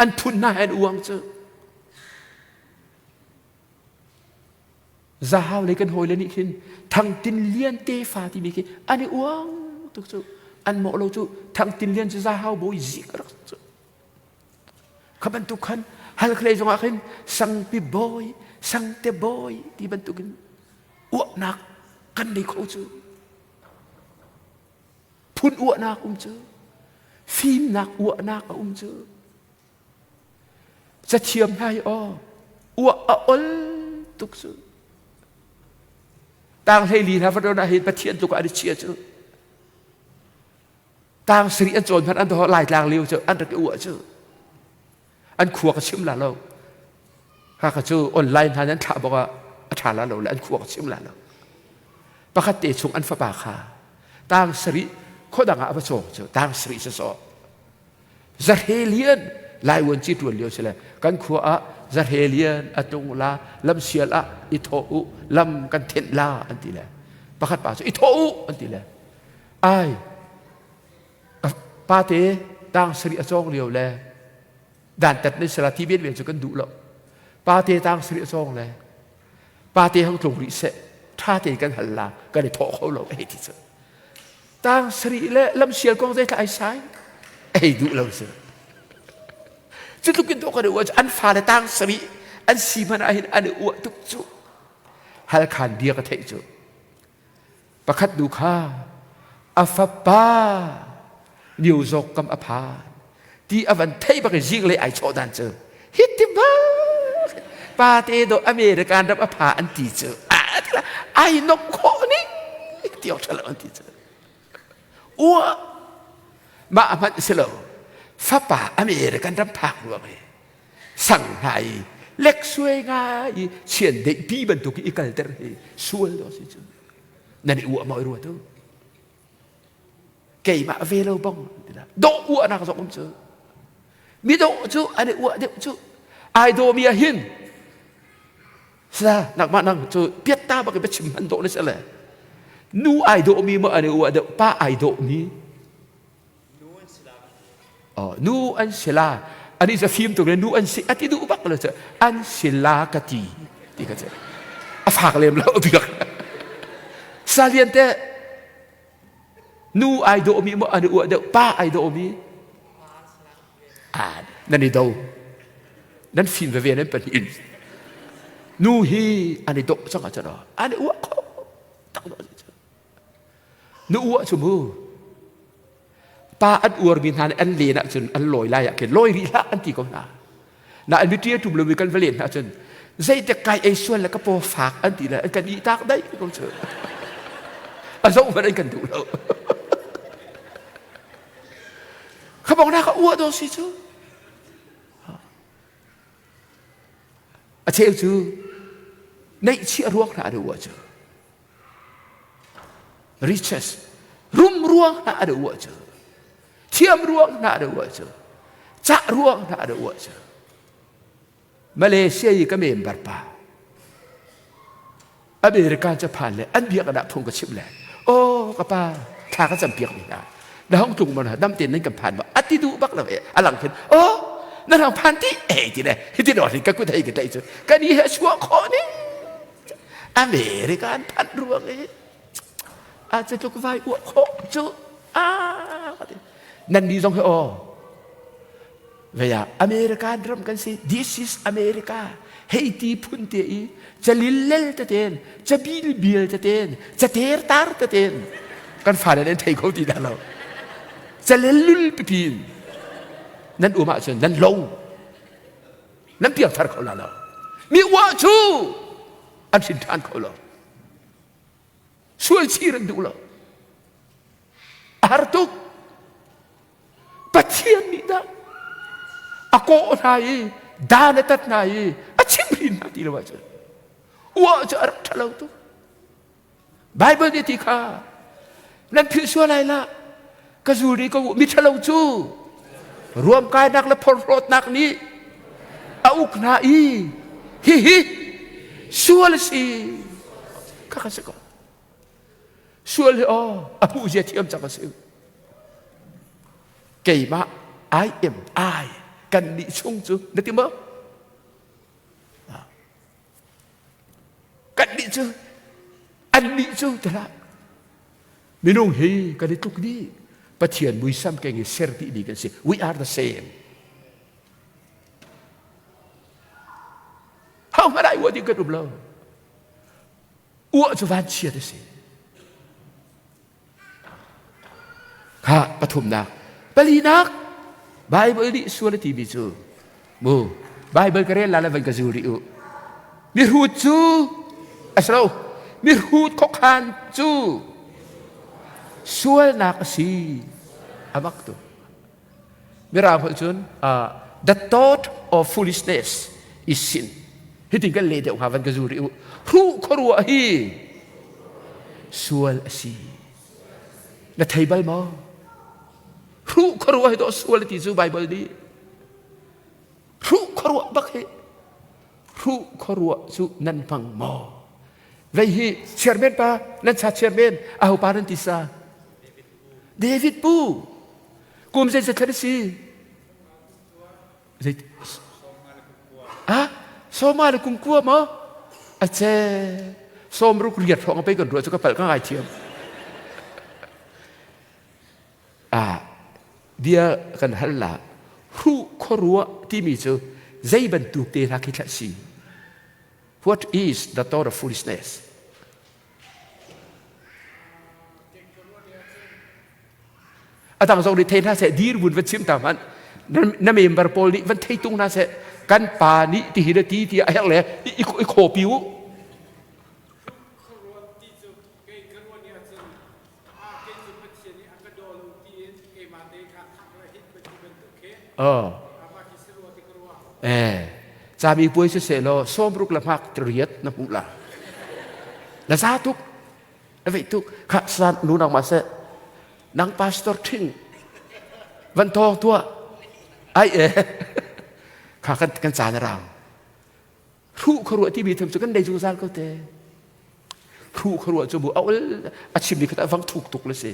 An phun hna he an uang cu. Zahau lei kan hawile nih khin Thangtin Lian tefa timi khi an i uang tuk cu. An mawh lo cu Thangtin Lian cu Zahau bawi zik a rak cu. Kha bantuk khan Halkhlei zongah khin Sangpi bawi, Sangte bawi ti bantukin uahnak kan nei kho cu. Phun uahnak um cu. Fimnak uahnak a um cu. Cathiam hna hi aw uah a ol tuk cu. Tang hleili hna va don ah hin Pathian tluk ah an i chia cu. Tang sarih an cawn hmanh an doh Laitlang lio cu an rak i uah cu. An khua ka chim la lo. Haka cu online hna nan thlah bok ah a ṭha la lo le an khua ka chim la lo. Pakhat te chung an fapa kha tang sarih khuadang ah a va cawng cu tang sarih sawsawh. Zahrelian Laiwan ci ṭuan lio si le kan khua ah Zahrelian a tung la lamsial ah i thawh u lam kan thenh la an ti le pakhat pa cu i thawh u an ti le ai pate tang sarih a cawng lio le dantat nan sala ti ben cu kan duh lo pate tang sarih a cawng le pate hang tlung rih seh ṭha tein kan hal la kan i thawh kho lo hei ti cu Tang sarih le lamsial kong zei ai sai ei duh lo si. Cu tluk in dawh kan i uah cu an fale tang sarih an si hmanh ah hin an i uah tuk cu. Halkhan bia ka theih cu. Pakhat nu kha a fapa New York kam a phan ti a van theih bak i zinglei ai chawh dan cu hi ti bak pate do American ram a pha an ti cu ai nok khawh ning ti awk ṭha lo an ti cu ua mah hmanh si lo fapa American ram phak ruang i sang hna i lek suai ngai i chian deih pi bantuk i kalter hi sual do si cu nan i uah maw i ruat u Keimah ve lo bang dawh uahnak zong um cu. Mi dawh cu an i uah deuh cu. Ai dawmi ah hin sa nakmah nang cu piatta bak i biachim hman dawh na si le nu ai dawhmi maw an i uah deuh pa ai dawhmi oh nu an si la ani cu fim tuk le nu an si ati duh bak lo cu an si la ka ti ti ka cu a fak lem lo biak salian te Nu ai dawhmi maw an i uah deuh, pa ai dawhmi? Ah, nan i do. Nan fim veve nan pahnih in. Nu hi an i dawh cang ahcun an i uah kho tak dawh Nu uah cu mu. Pa an uarmi hna nih an len ahcun an lawi lai ah khin lawi rih hlah an ti ko hna. Na an mitri a tum lomi kan va len hna cun zeitik kai ei sual le ka paw fak an ti le an kan ih tak daih ko cu. A zoh hmanh an kan duh lo. Kha bong na ka uah do si cu. A cheu cu neihchiah ruang hna an uah cu. Riches rum ruang hna an uah cu. Thiam ruang hna an uah cu. Cah ruang hna an uah cu. Malaysia i ka member pa America ca phan le an biak ah phung ka chimh le oh ka pa thla ka cam piak mi hna na hong tlung ma dam tein nan kan phan ma ati duh bak lo e alang khin oh na hong phan ti ei ti le hiti no ka kut hei ka tlaih cu kan i he chuah khawh ni America an phanh ruang i a cu tluk vai uah khawh cu a nan nih zong hi aw vei ah American ram kan si this is America hei ti phun te i calil lel teten cabil bial teten cater tar teten kan fale nan thei kho ti dah lo calel lul pipin nan um ahcun nan lo nan piangthar kho la lo mi uah cu an hrin ṭhan kho lo sual chir an duh lo a har tuk Pathian nih dah a kawh hna i dan a tat hna i a chimhrin hna ti lo ahcun uah cu a rak ṭhalo tuk Bible nih ti kha nan philh sual lai lah. Ka zul rih ko u. Miṭhalo cu ruamkainak le phorhlawtnak nih a uk hna i hihi sual a si. Kha kha si ko. Sual hi aw a hmuh zia thiam cang a si. Keimah I am I kan nih chung cu na ti maw? Kan nih cu an nih cu ti hlah. Minung hi kan i tluk dih. Pathian muisam keng i ser dih mi kan si. We are the same. Ho hmanh ai uah ding kan um lo. Uah cu vanchiat a si. Kha pathumnak. Palinak Bible nih sual a timi cu mu Bible ka rel la le van ka zu rih u. Mihrut cu a si lo. Mihrut khuakhan cu sualnak a si. A mak tu. Mirang holh cun the thought of foolishness is sin. Hitin kan leh deuh hnga van ka zu rih u. Hruh khuaruah hi sual a si. Na thei bal maw? Hruh khuaruah hi dawh sual ti cu Bible nih. Hruh khuaruah bak hi. Hruh khuaruah cu nan hmang maw? Vei hi chairman pa, nan cha chairman, aho pa nan ti sa? David Pu. Kum zei thlan a si? Zei Ah, sawma le kum kua maw? A che. Sawm ruk riat hrawng pei kan ruah cu ka palh ka ngai thiam. Ah, bia kan hal la. Hruh khuaruah timi cu zei bantuk te hna khi thlah si? What is the thought of foolishness? A dang zong nih thei hna seh dirhmun van chim ta hmanh na member pawl nih van thei tung hna seh kan pa nih ti hi le ti ti a herh le i khaw u. Oh. Eh, cami puai si seh law sawmruk le hmak riat na hmuh la. Na za tuk. Na veih tuk. Kha san nu nang ma seh. Nang pastor ṭhing. Van thawng tuah. Ai eh. Kha kan kan caan a rang. Hruh khuaruah timi tham cu kan nei zungzal ko te. Hruh khuaruah cu bu a ol a chimmi kha vang thuk tuk le si.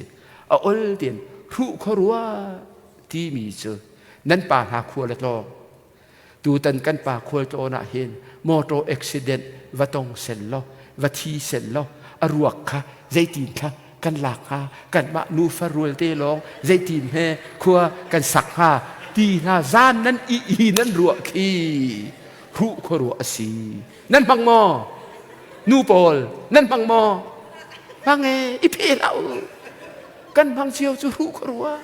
A ol tin hruh khuaruah timi cu nan pa hna khua le tlawng. Tutan kan pa khual tlawn ah hin motor accident va tong sen law va thi sen law a ruak kha zeitin thla kan lak hnga kanmah nufa rual te lawng zeitin he khua kan sak hnga ti hna zan nan i i nan ruah khi hruh khuaruah a si nan hmang maw nu pawl nan hmang maw hmang e i phe hlah u kan hmang cio cu hruh khuaruah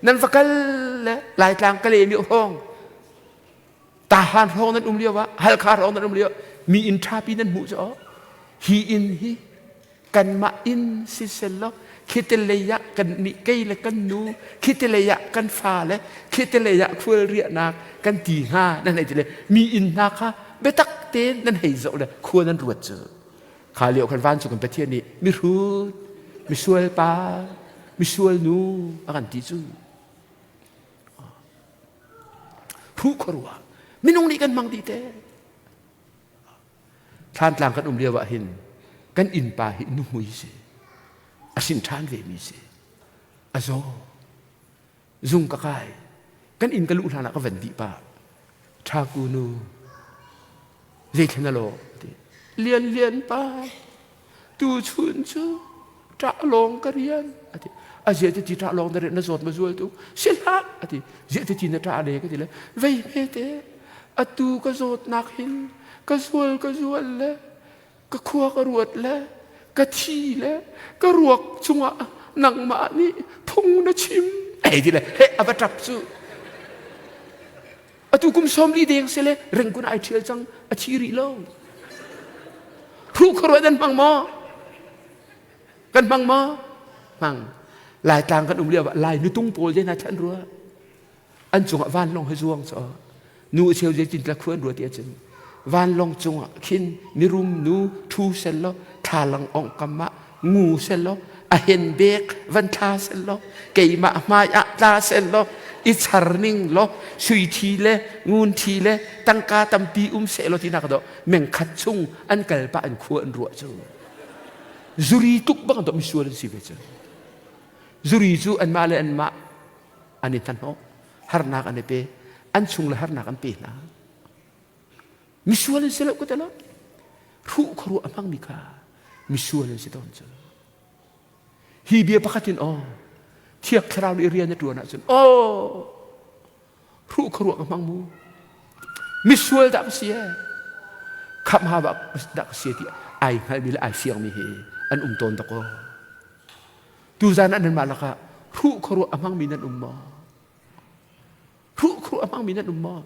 nan va kal le laitlang ka le mi hrawng Tahan hrawng nan um lio ah Halkha hrawng nan um lio mi inn ṭhapi nan hmuh cu hi inn hi kanmah inn si selaw khite lei ah kan nih kei le kan nu khite lei ah kan fa le khite lei ah khual riahnak kan ti hnga nan hei ti le mi inn hna kha biatak tein nan hei zoh le khua nan ruat cu kha lio khan vancung kan Pathian nih mihrut misual pa misual nu a kan ti cu Hruh khuaruah minung nih kan hmang dih te. Thlantlang kan um lio ah hin kan innpa hi nuhmui si. A sin ṭhan ve mi si. A zaw. Zung ka kai. Kan inn ka luh hlan ah ka van dih pah. Ṭhaku nu zeithlen a lawh ti. Lian lian pa tu chun cu ṭah lawng ka rian a ti a zia ti ṭah lawng na rian na zawt ma zual tu si hlah a ti zia ti na ṭah le ka ti le vei hme te atu ka zawtnak hin ka zual ka zual le ka khua ka ruat le ka thi le ka ruak cungah nangmah nih phung na chim ei ti le he a va ṭap cu Atu kum 40 deng si le ringkun ai ṭhial cang a thi rih lo. Hruh khuaruah nan hmang maw? Kan hmang maw? Hmang. Laitlang kan um lio ah Lai nutung pawl je hna chan rua. An cungah vanlawng he zuang cho. Nu cheu je cin tla khuan rua ti acun. Vanlawng cungah khin mirum nu thu sel lo thlalang ong kam ah ngu sel lo A hen bek van thla sel law keimah hmai ah tla sel law i char ning law sui thi le ngun thi le tangka tampi um seh law tinak do mengkhat chung an kal pah an khua an ruah cu zuri tuk bang do misual an si ve cu zuri cu anmah le anmah an i hnahnawh harnak an i pe an chung le harnak an pe hna misual an si lo ko te lo hruh khuaruah a hmangmi kha misual an si tawn cu hi bia pakhat in aw thiak thlarau nih rian a ṭuan ahcun aw hruh khuaruah ka hmang mu misual dah ka si e khamh ha dah ka si ti ai hngalmi le ai fiangmi hi an um tawn dakaw tuzan ah nanmah lakah hruh khuaruah a hmangmi nan um maw Hruh khuruh a hmangmi nan um maw?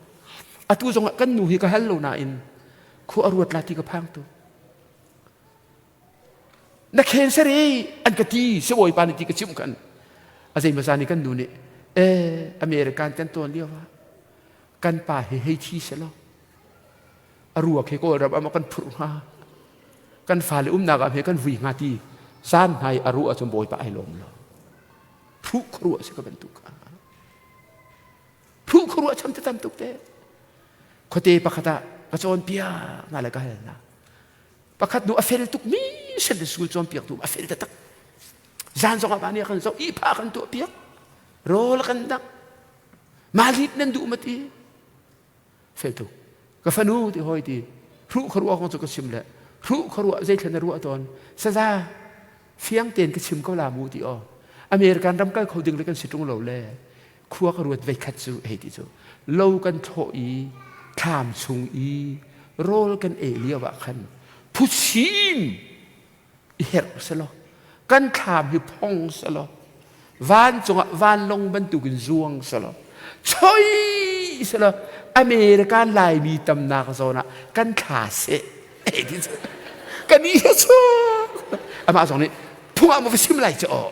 Atu zongah kan nu hi ka hal lo nain khua a ruat la ti ka phang tu. Na cancer e an ka ti sibawipa nih ti ka chimh kan. A zeimaza nih kan nu nih eh American kan tuan lio ah kan pa hi hei thi selaw a ruak hi Kawlram ah kan phurh hnga kan fale umnak ah he kan vui hnga ti zan hna i a ruah ahcun Bawipa ai lawm lo. Hruh khuaruah si ka bantuk kha. Hruh khuaruah cham te tam tuk te. Khuate pakhat ah ka cawnpiak na le ka hal na. Pakhat nu a fel tuk mi Sunday school cawnpiak tu a fel taktak. Zan zong ah ba nih kan zoh ihpah kan tuah piak. Rawl kan dang. Malit nan duh ma ti. Fel tuk. Ka fanu ti hoi ti. Hruh khuaruah kong cu ka chim le hruh khuaruah zeithla na ruah tawn. Saza fiang tein ka chim ko la mu ti aw. American ram kal kho ding le kan si ṭung lo le khua ka ruat veikhat cu hei ti cu lo kan thlawh i thlam chung i rawl kan ei lio ah khan phuchim i herh selaw kan thlam hi phong selaw vancung ah vanlong bantukin zuang selaw choi selaw American Laimi tamnak zawn ah kan thla seh hei ti cu kan i chuak amah zong nih phung ah maw va chim lai cu aw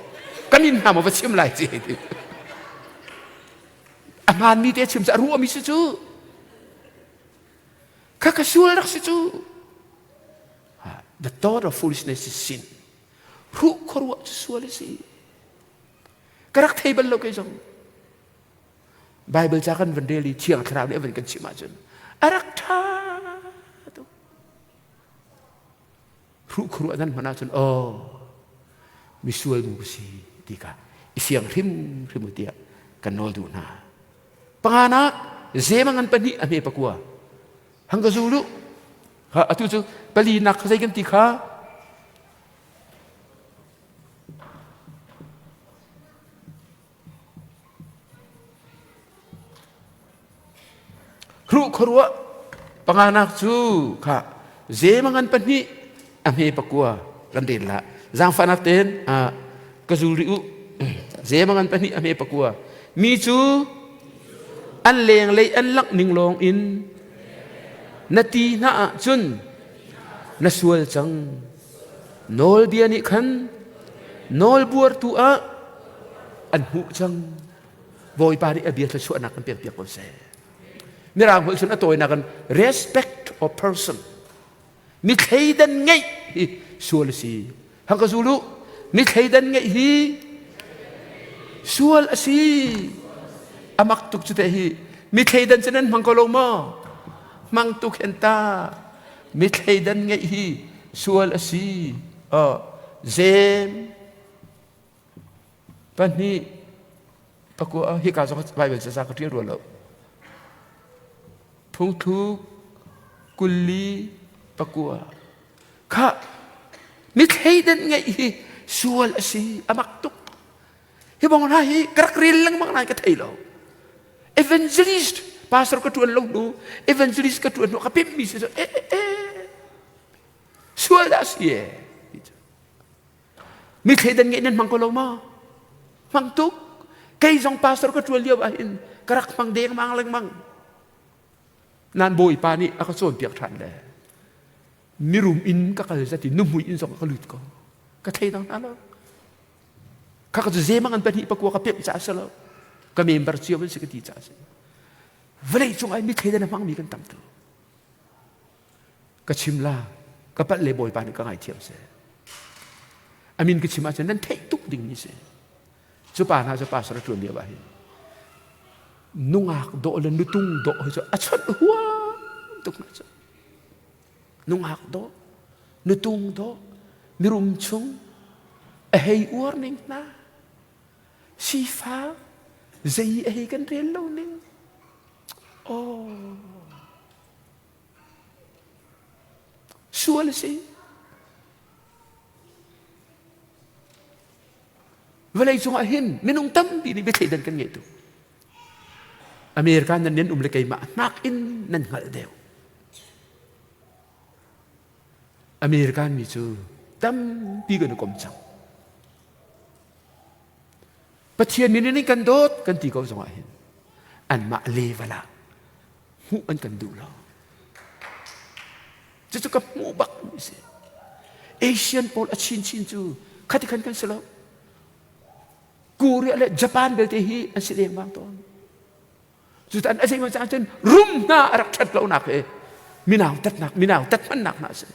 kan in hna maw va chim lai ci hei ti a hmaanmi te chim cu a ruahmi si cu kha ka sual rak si cu The thought of foolishness is sin. Hruh khuaruah cu sual a si. Ka rak thei bal lo kei zong. Bible ca kan van rel i Thiang Thlarau nih a van kan chimh ahcun a rak ṭha tuk. Hruh khuaruah nan hman ahcun aw misual mu ka si ti kha i fiang hrimhrim u tiah kan nawl duh hna. Panganak zemangan pahnih a hme pakua. Hang ka zul u. Ha atu cu palinak zei kan ti kha Hruh khuaruah panganak cu kha zemangan pahnih a hme pakua kan rel la zaangfahnak tein ka zul rih u zemangan pahnih a hme pakua mi cu an lenglei an langh ning lawng in na ti hna ahcun na sual cang nawlbia nih khan nawlbuartu ah an hmuh cang Bawipa nih a bia thluachuahnak kan pekpiak ko seh Mirang holh cun a tawinak in respect of person mi thleidan ngeih hi sual a si hang ka zul u mi thleidan ngeih hi sual a si amak tuk cu te hi mi thleidan cu nan hmang ko lo maw hmang tuk hen ta mi thleidan ngeih hi sual a si zem pahnih pakua hika zong Bible ca ka ṭial rua lo phungthluk kulli pakua kha mi thleidan ngeih hi sual a si a mak tuk hi bong hna hi ka rak rel lengmang nain ka thei lo evangelist pastor ka ṭuan lo hnu evangelist ka ṭuan hnu ka pemmi si eh eh sual dah si e Mi thleidan ngeih nan hmang ko lo maw? Hmang tuk. Kei zong pastor ka ṭuan lio ahhin ka rak hmang dengmang lengmang. Nan bawipa nih a ka cawnpiak ṭhan le mirum inn ka kal zat i nuhmui inn zong ka lut ko. Ka thleidang hna lo. Kha ka cu zemang an pahnih pakua ka pemh caah si lo. Ka member cio an si ka ti caah si. Vawlei cung ah mi thleidan a hmangmi kan tam tuk. Ka chim la, ka palh le Bawipa nih ka ngaithiam seh. Amin ka chim ahcun nan theih tuk dingmi si. Cu pa hna cu pastor a ṭuan lio ah hin nungak dawh le nutung dawh hi cu a chawnh huam tuk hna cu. Nungak dawh, nutung dawh, mirum chung a hei uar ning hna. Sifak zei a hei kan rel lo ning. Oh. Sual a si. Vawlei cungah hin minung tampi nih biathleidan kan ngei tuk. America nan nan um le keimah hnak in nan hngalh deuh. American mi cu tampi kan i kom cang. Pathian min in kan dawt kan ti ko zongah hin anmah level ah hmuh an kan duh lo. Cucu ka hmuh bak mi si. Asian pawl a chinchin cu khati khan kan si lo. Korea le Japan belte hi an si lengmang tawn. Cutan a zeimaw caan cun rum hna a rak ṭhat lonak hi minau tatnak minau tat hmannak hna a si.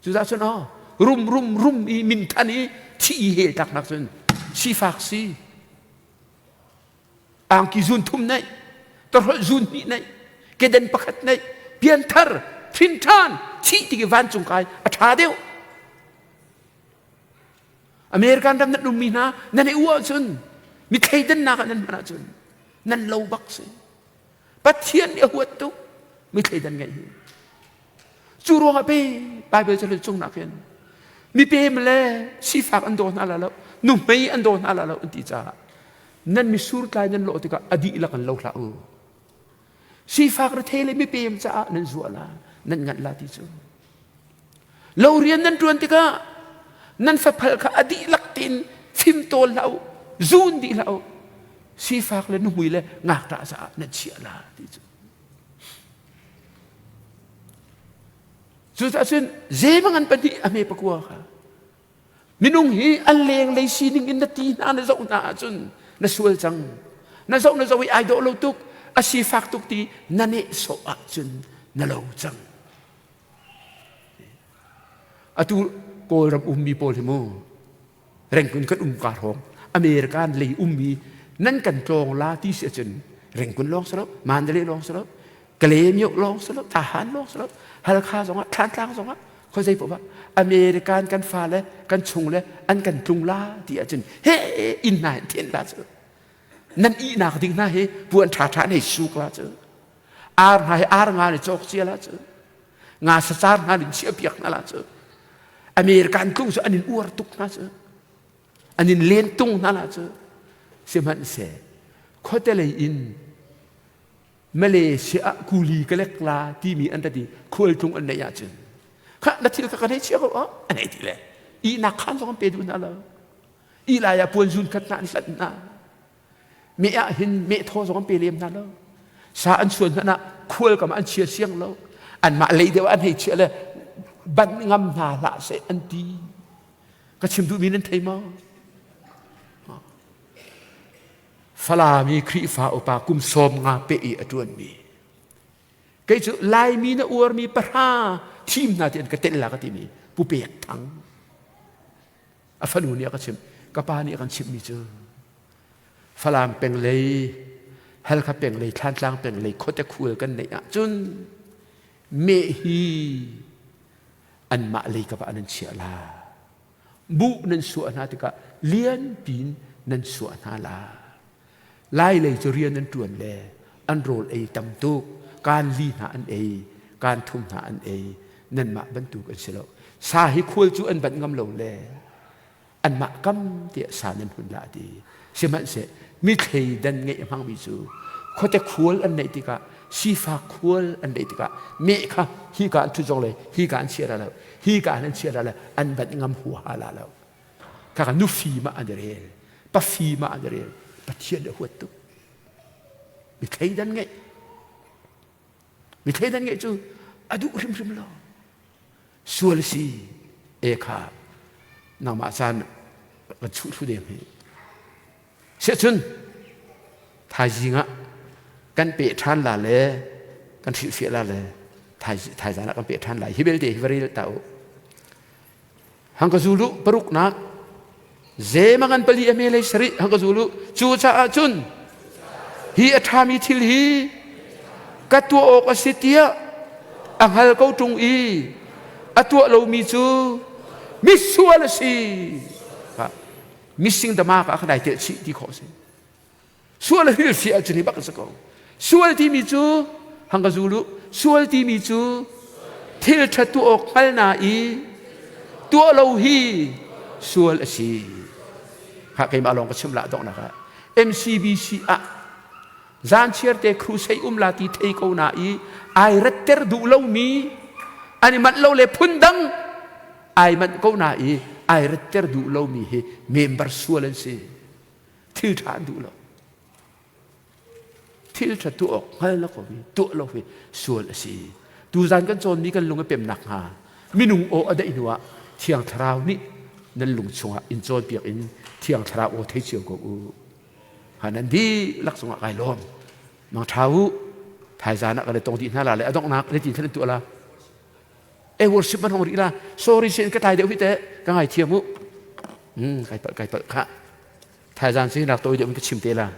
Cucaah cun aw rum rum rum i minthan i thi i hel taknak cun sifak si angki zun thum neih tawhrolh zun hnih neih keden pakhat neih pianthar hrin ṭhan thih ti vancung kai a ṭha deuh American ram nan ummi hna nan i uah cun mi thleidannak ah nan hman ahcun nan lo bak si Pathian nih a huat tuk mi thleidan ngeih hi Cu ruangah pe Bible cu cung nak hin mipem le sifak an daw hna la lo nuhmei an daw hna la lo an ti caah nan misur tlai nan lawh tikah a dihlak an lo hlah u. Sifak rethei le mipem caah nan zuah la nan nganh la ti cu. Lo rian nan ṭuan tikah nan faphal kha a dihlak tein fimtawl hlah u, zun dih hlah u. Sifak le nuhmui le ngakṭah caah nan chiah la ti cu. Cucaah cun zeibang an pahnih a hme pakua kha minung hi an lenglei sining in na ti hna na zoh hna ahcun na sual cang. Na zoh na zoh i ai dawh lo tuk, a sifak tuk ti na nehsawh ahcun na lo cang. Atu Kawlram ummi pawl hi mu Rengkun kan um ka hrawng American lei ummi nan kan tlawng la ti si ahcun Rengkun lawng si lo Mandalay lawng si lo Kalaymyo lawng si lo Tahan lawng si lo Halkha zongah Thlantlang zongah khuazei poah American kan fale kan chung le an kan tlung la ti ahcun he inn hna hin thian la cu nan ihnak ding hna hi puan ṭha ṭha nei suk la cu ar hna hi ar nga ni cawk cia la cu nga sacar hna nin chiah piak hna la cu American tlung cu an in uar tuk hna cu an in len tung hna la cu sihmanhseh khuate lei in Malaysia ah kuli ka lek la timi an rat i khualtlung an neih ahcun kha na thil kha ka nei chia ko an ei ti le ihnak khan zong an pe duh hna lo ih lai ah puan zun khat hna an hlanh hna Meh ah hin meh thaw zong an pe lem hna lo. Sa an chuan hmanh ah khual kam an chia siang lo. Anmah lei deuh an hei chia le ban ngam hna hlah seh an ti. Ka chim duhmi nan thei maw? Falami Khrihfa upa kum 50 pe i a ṭuanmi. Kei cu Laimi na uarmi pahra thim hna ti an ka telh la ka timi Pu Pek Thang. A fanu nih a ka chimh. Ka pa nih a kan chimhmi cu Falam peng lei, Halkha peng lei, Thlantlang peng lei khuate khul kan neih ahcun meh hi anmah lei kap ah nan chiah la. Buh nan suah hna tikah lian piin nan suah hna la. Lai lei cu rian an ṭuan le an rawl ei tam tuk. Kaan li hna an ei, kaan thum hna an ei. Nanmah bantuk an si lo. Sa hi khual cu an banh ngam lo le anmah kam tiah sa nan hun la ti. Sihmanhseh mi thleidan ngeih a hmangmi cu khuate khual an neih tikah sifak khual an neih tikah meh kha hi ka an ṭhut zong le hi ka an chia la lo hi ka an chia la le an banh ngam huaha la lo. Kaka nufi ma an rel, pafi ma an rel, Pathian a huat tuk. Mi thleidan ngeih. Mi thleidan ngeih cu a duh hrimhrim lo. Sual si e kha nangmah caan kan chuh thlu deng hi. Siahcun thaizing ah kan peh ṭhan la le kan hrilhfiah la le thaizaan ah kan peh ṭhan lai. Hi belte hi va rel ta u. Hang ka zulu paruknak zemangan pali a melei sarih hang ka zulu. Cucaah cun hi a ṭhami thil hi ka tuah awk a si tiah a hngal ko ṭung i a tuah lomi cu misual a si. Mising dama ka ka dai tel chih ti khawh si. Sual a hil si ahcun hi bak a si ko. Sual timi cu hang ka zulu sual timi cu thil ṭha tuah awk hngal na i tuah lo hi sual a si. Kha keimah lawng ka chim la donghnak ah MCBC ah zan chiar te crusade um la ti thei ko na i ai ratter duh lomi an i manh lo le phun dang ai manh ko na i ai ratter duh lomi hi member sual an si. Thil ṭha an duh lo. Thil ṭha tuah awk hngal lo ko hi tuah lo hi sual a si. Tuzan kan cawnmi kan lung a pem nakhnga minung aw a daih hnuah Thiang Thlarau nih nan lung chungah in cawnpiak in Thiang Thlarau aw thei cio ko u. Ha nan dihlak cungah kai lawm. Mang ṭha u. Thaizan ah kan i tong dih hna la le a donghnak na tin thlan tuah la. E worship man hong rih la. Sorry sin ka tlai deuh hi te ka ngai thiam u. Kai palh kai palh kha. Thaizan si nak tawi deuh in ka chim te la.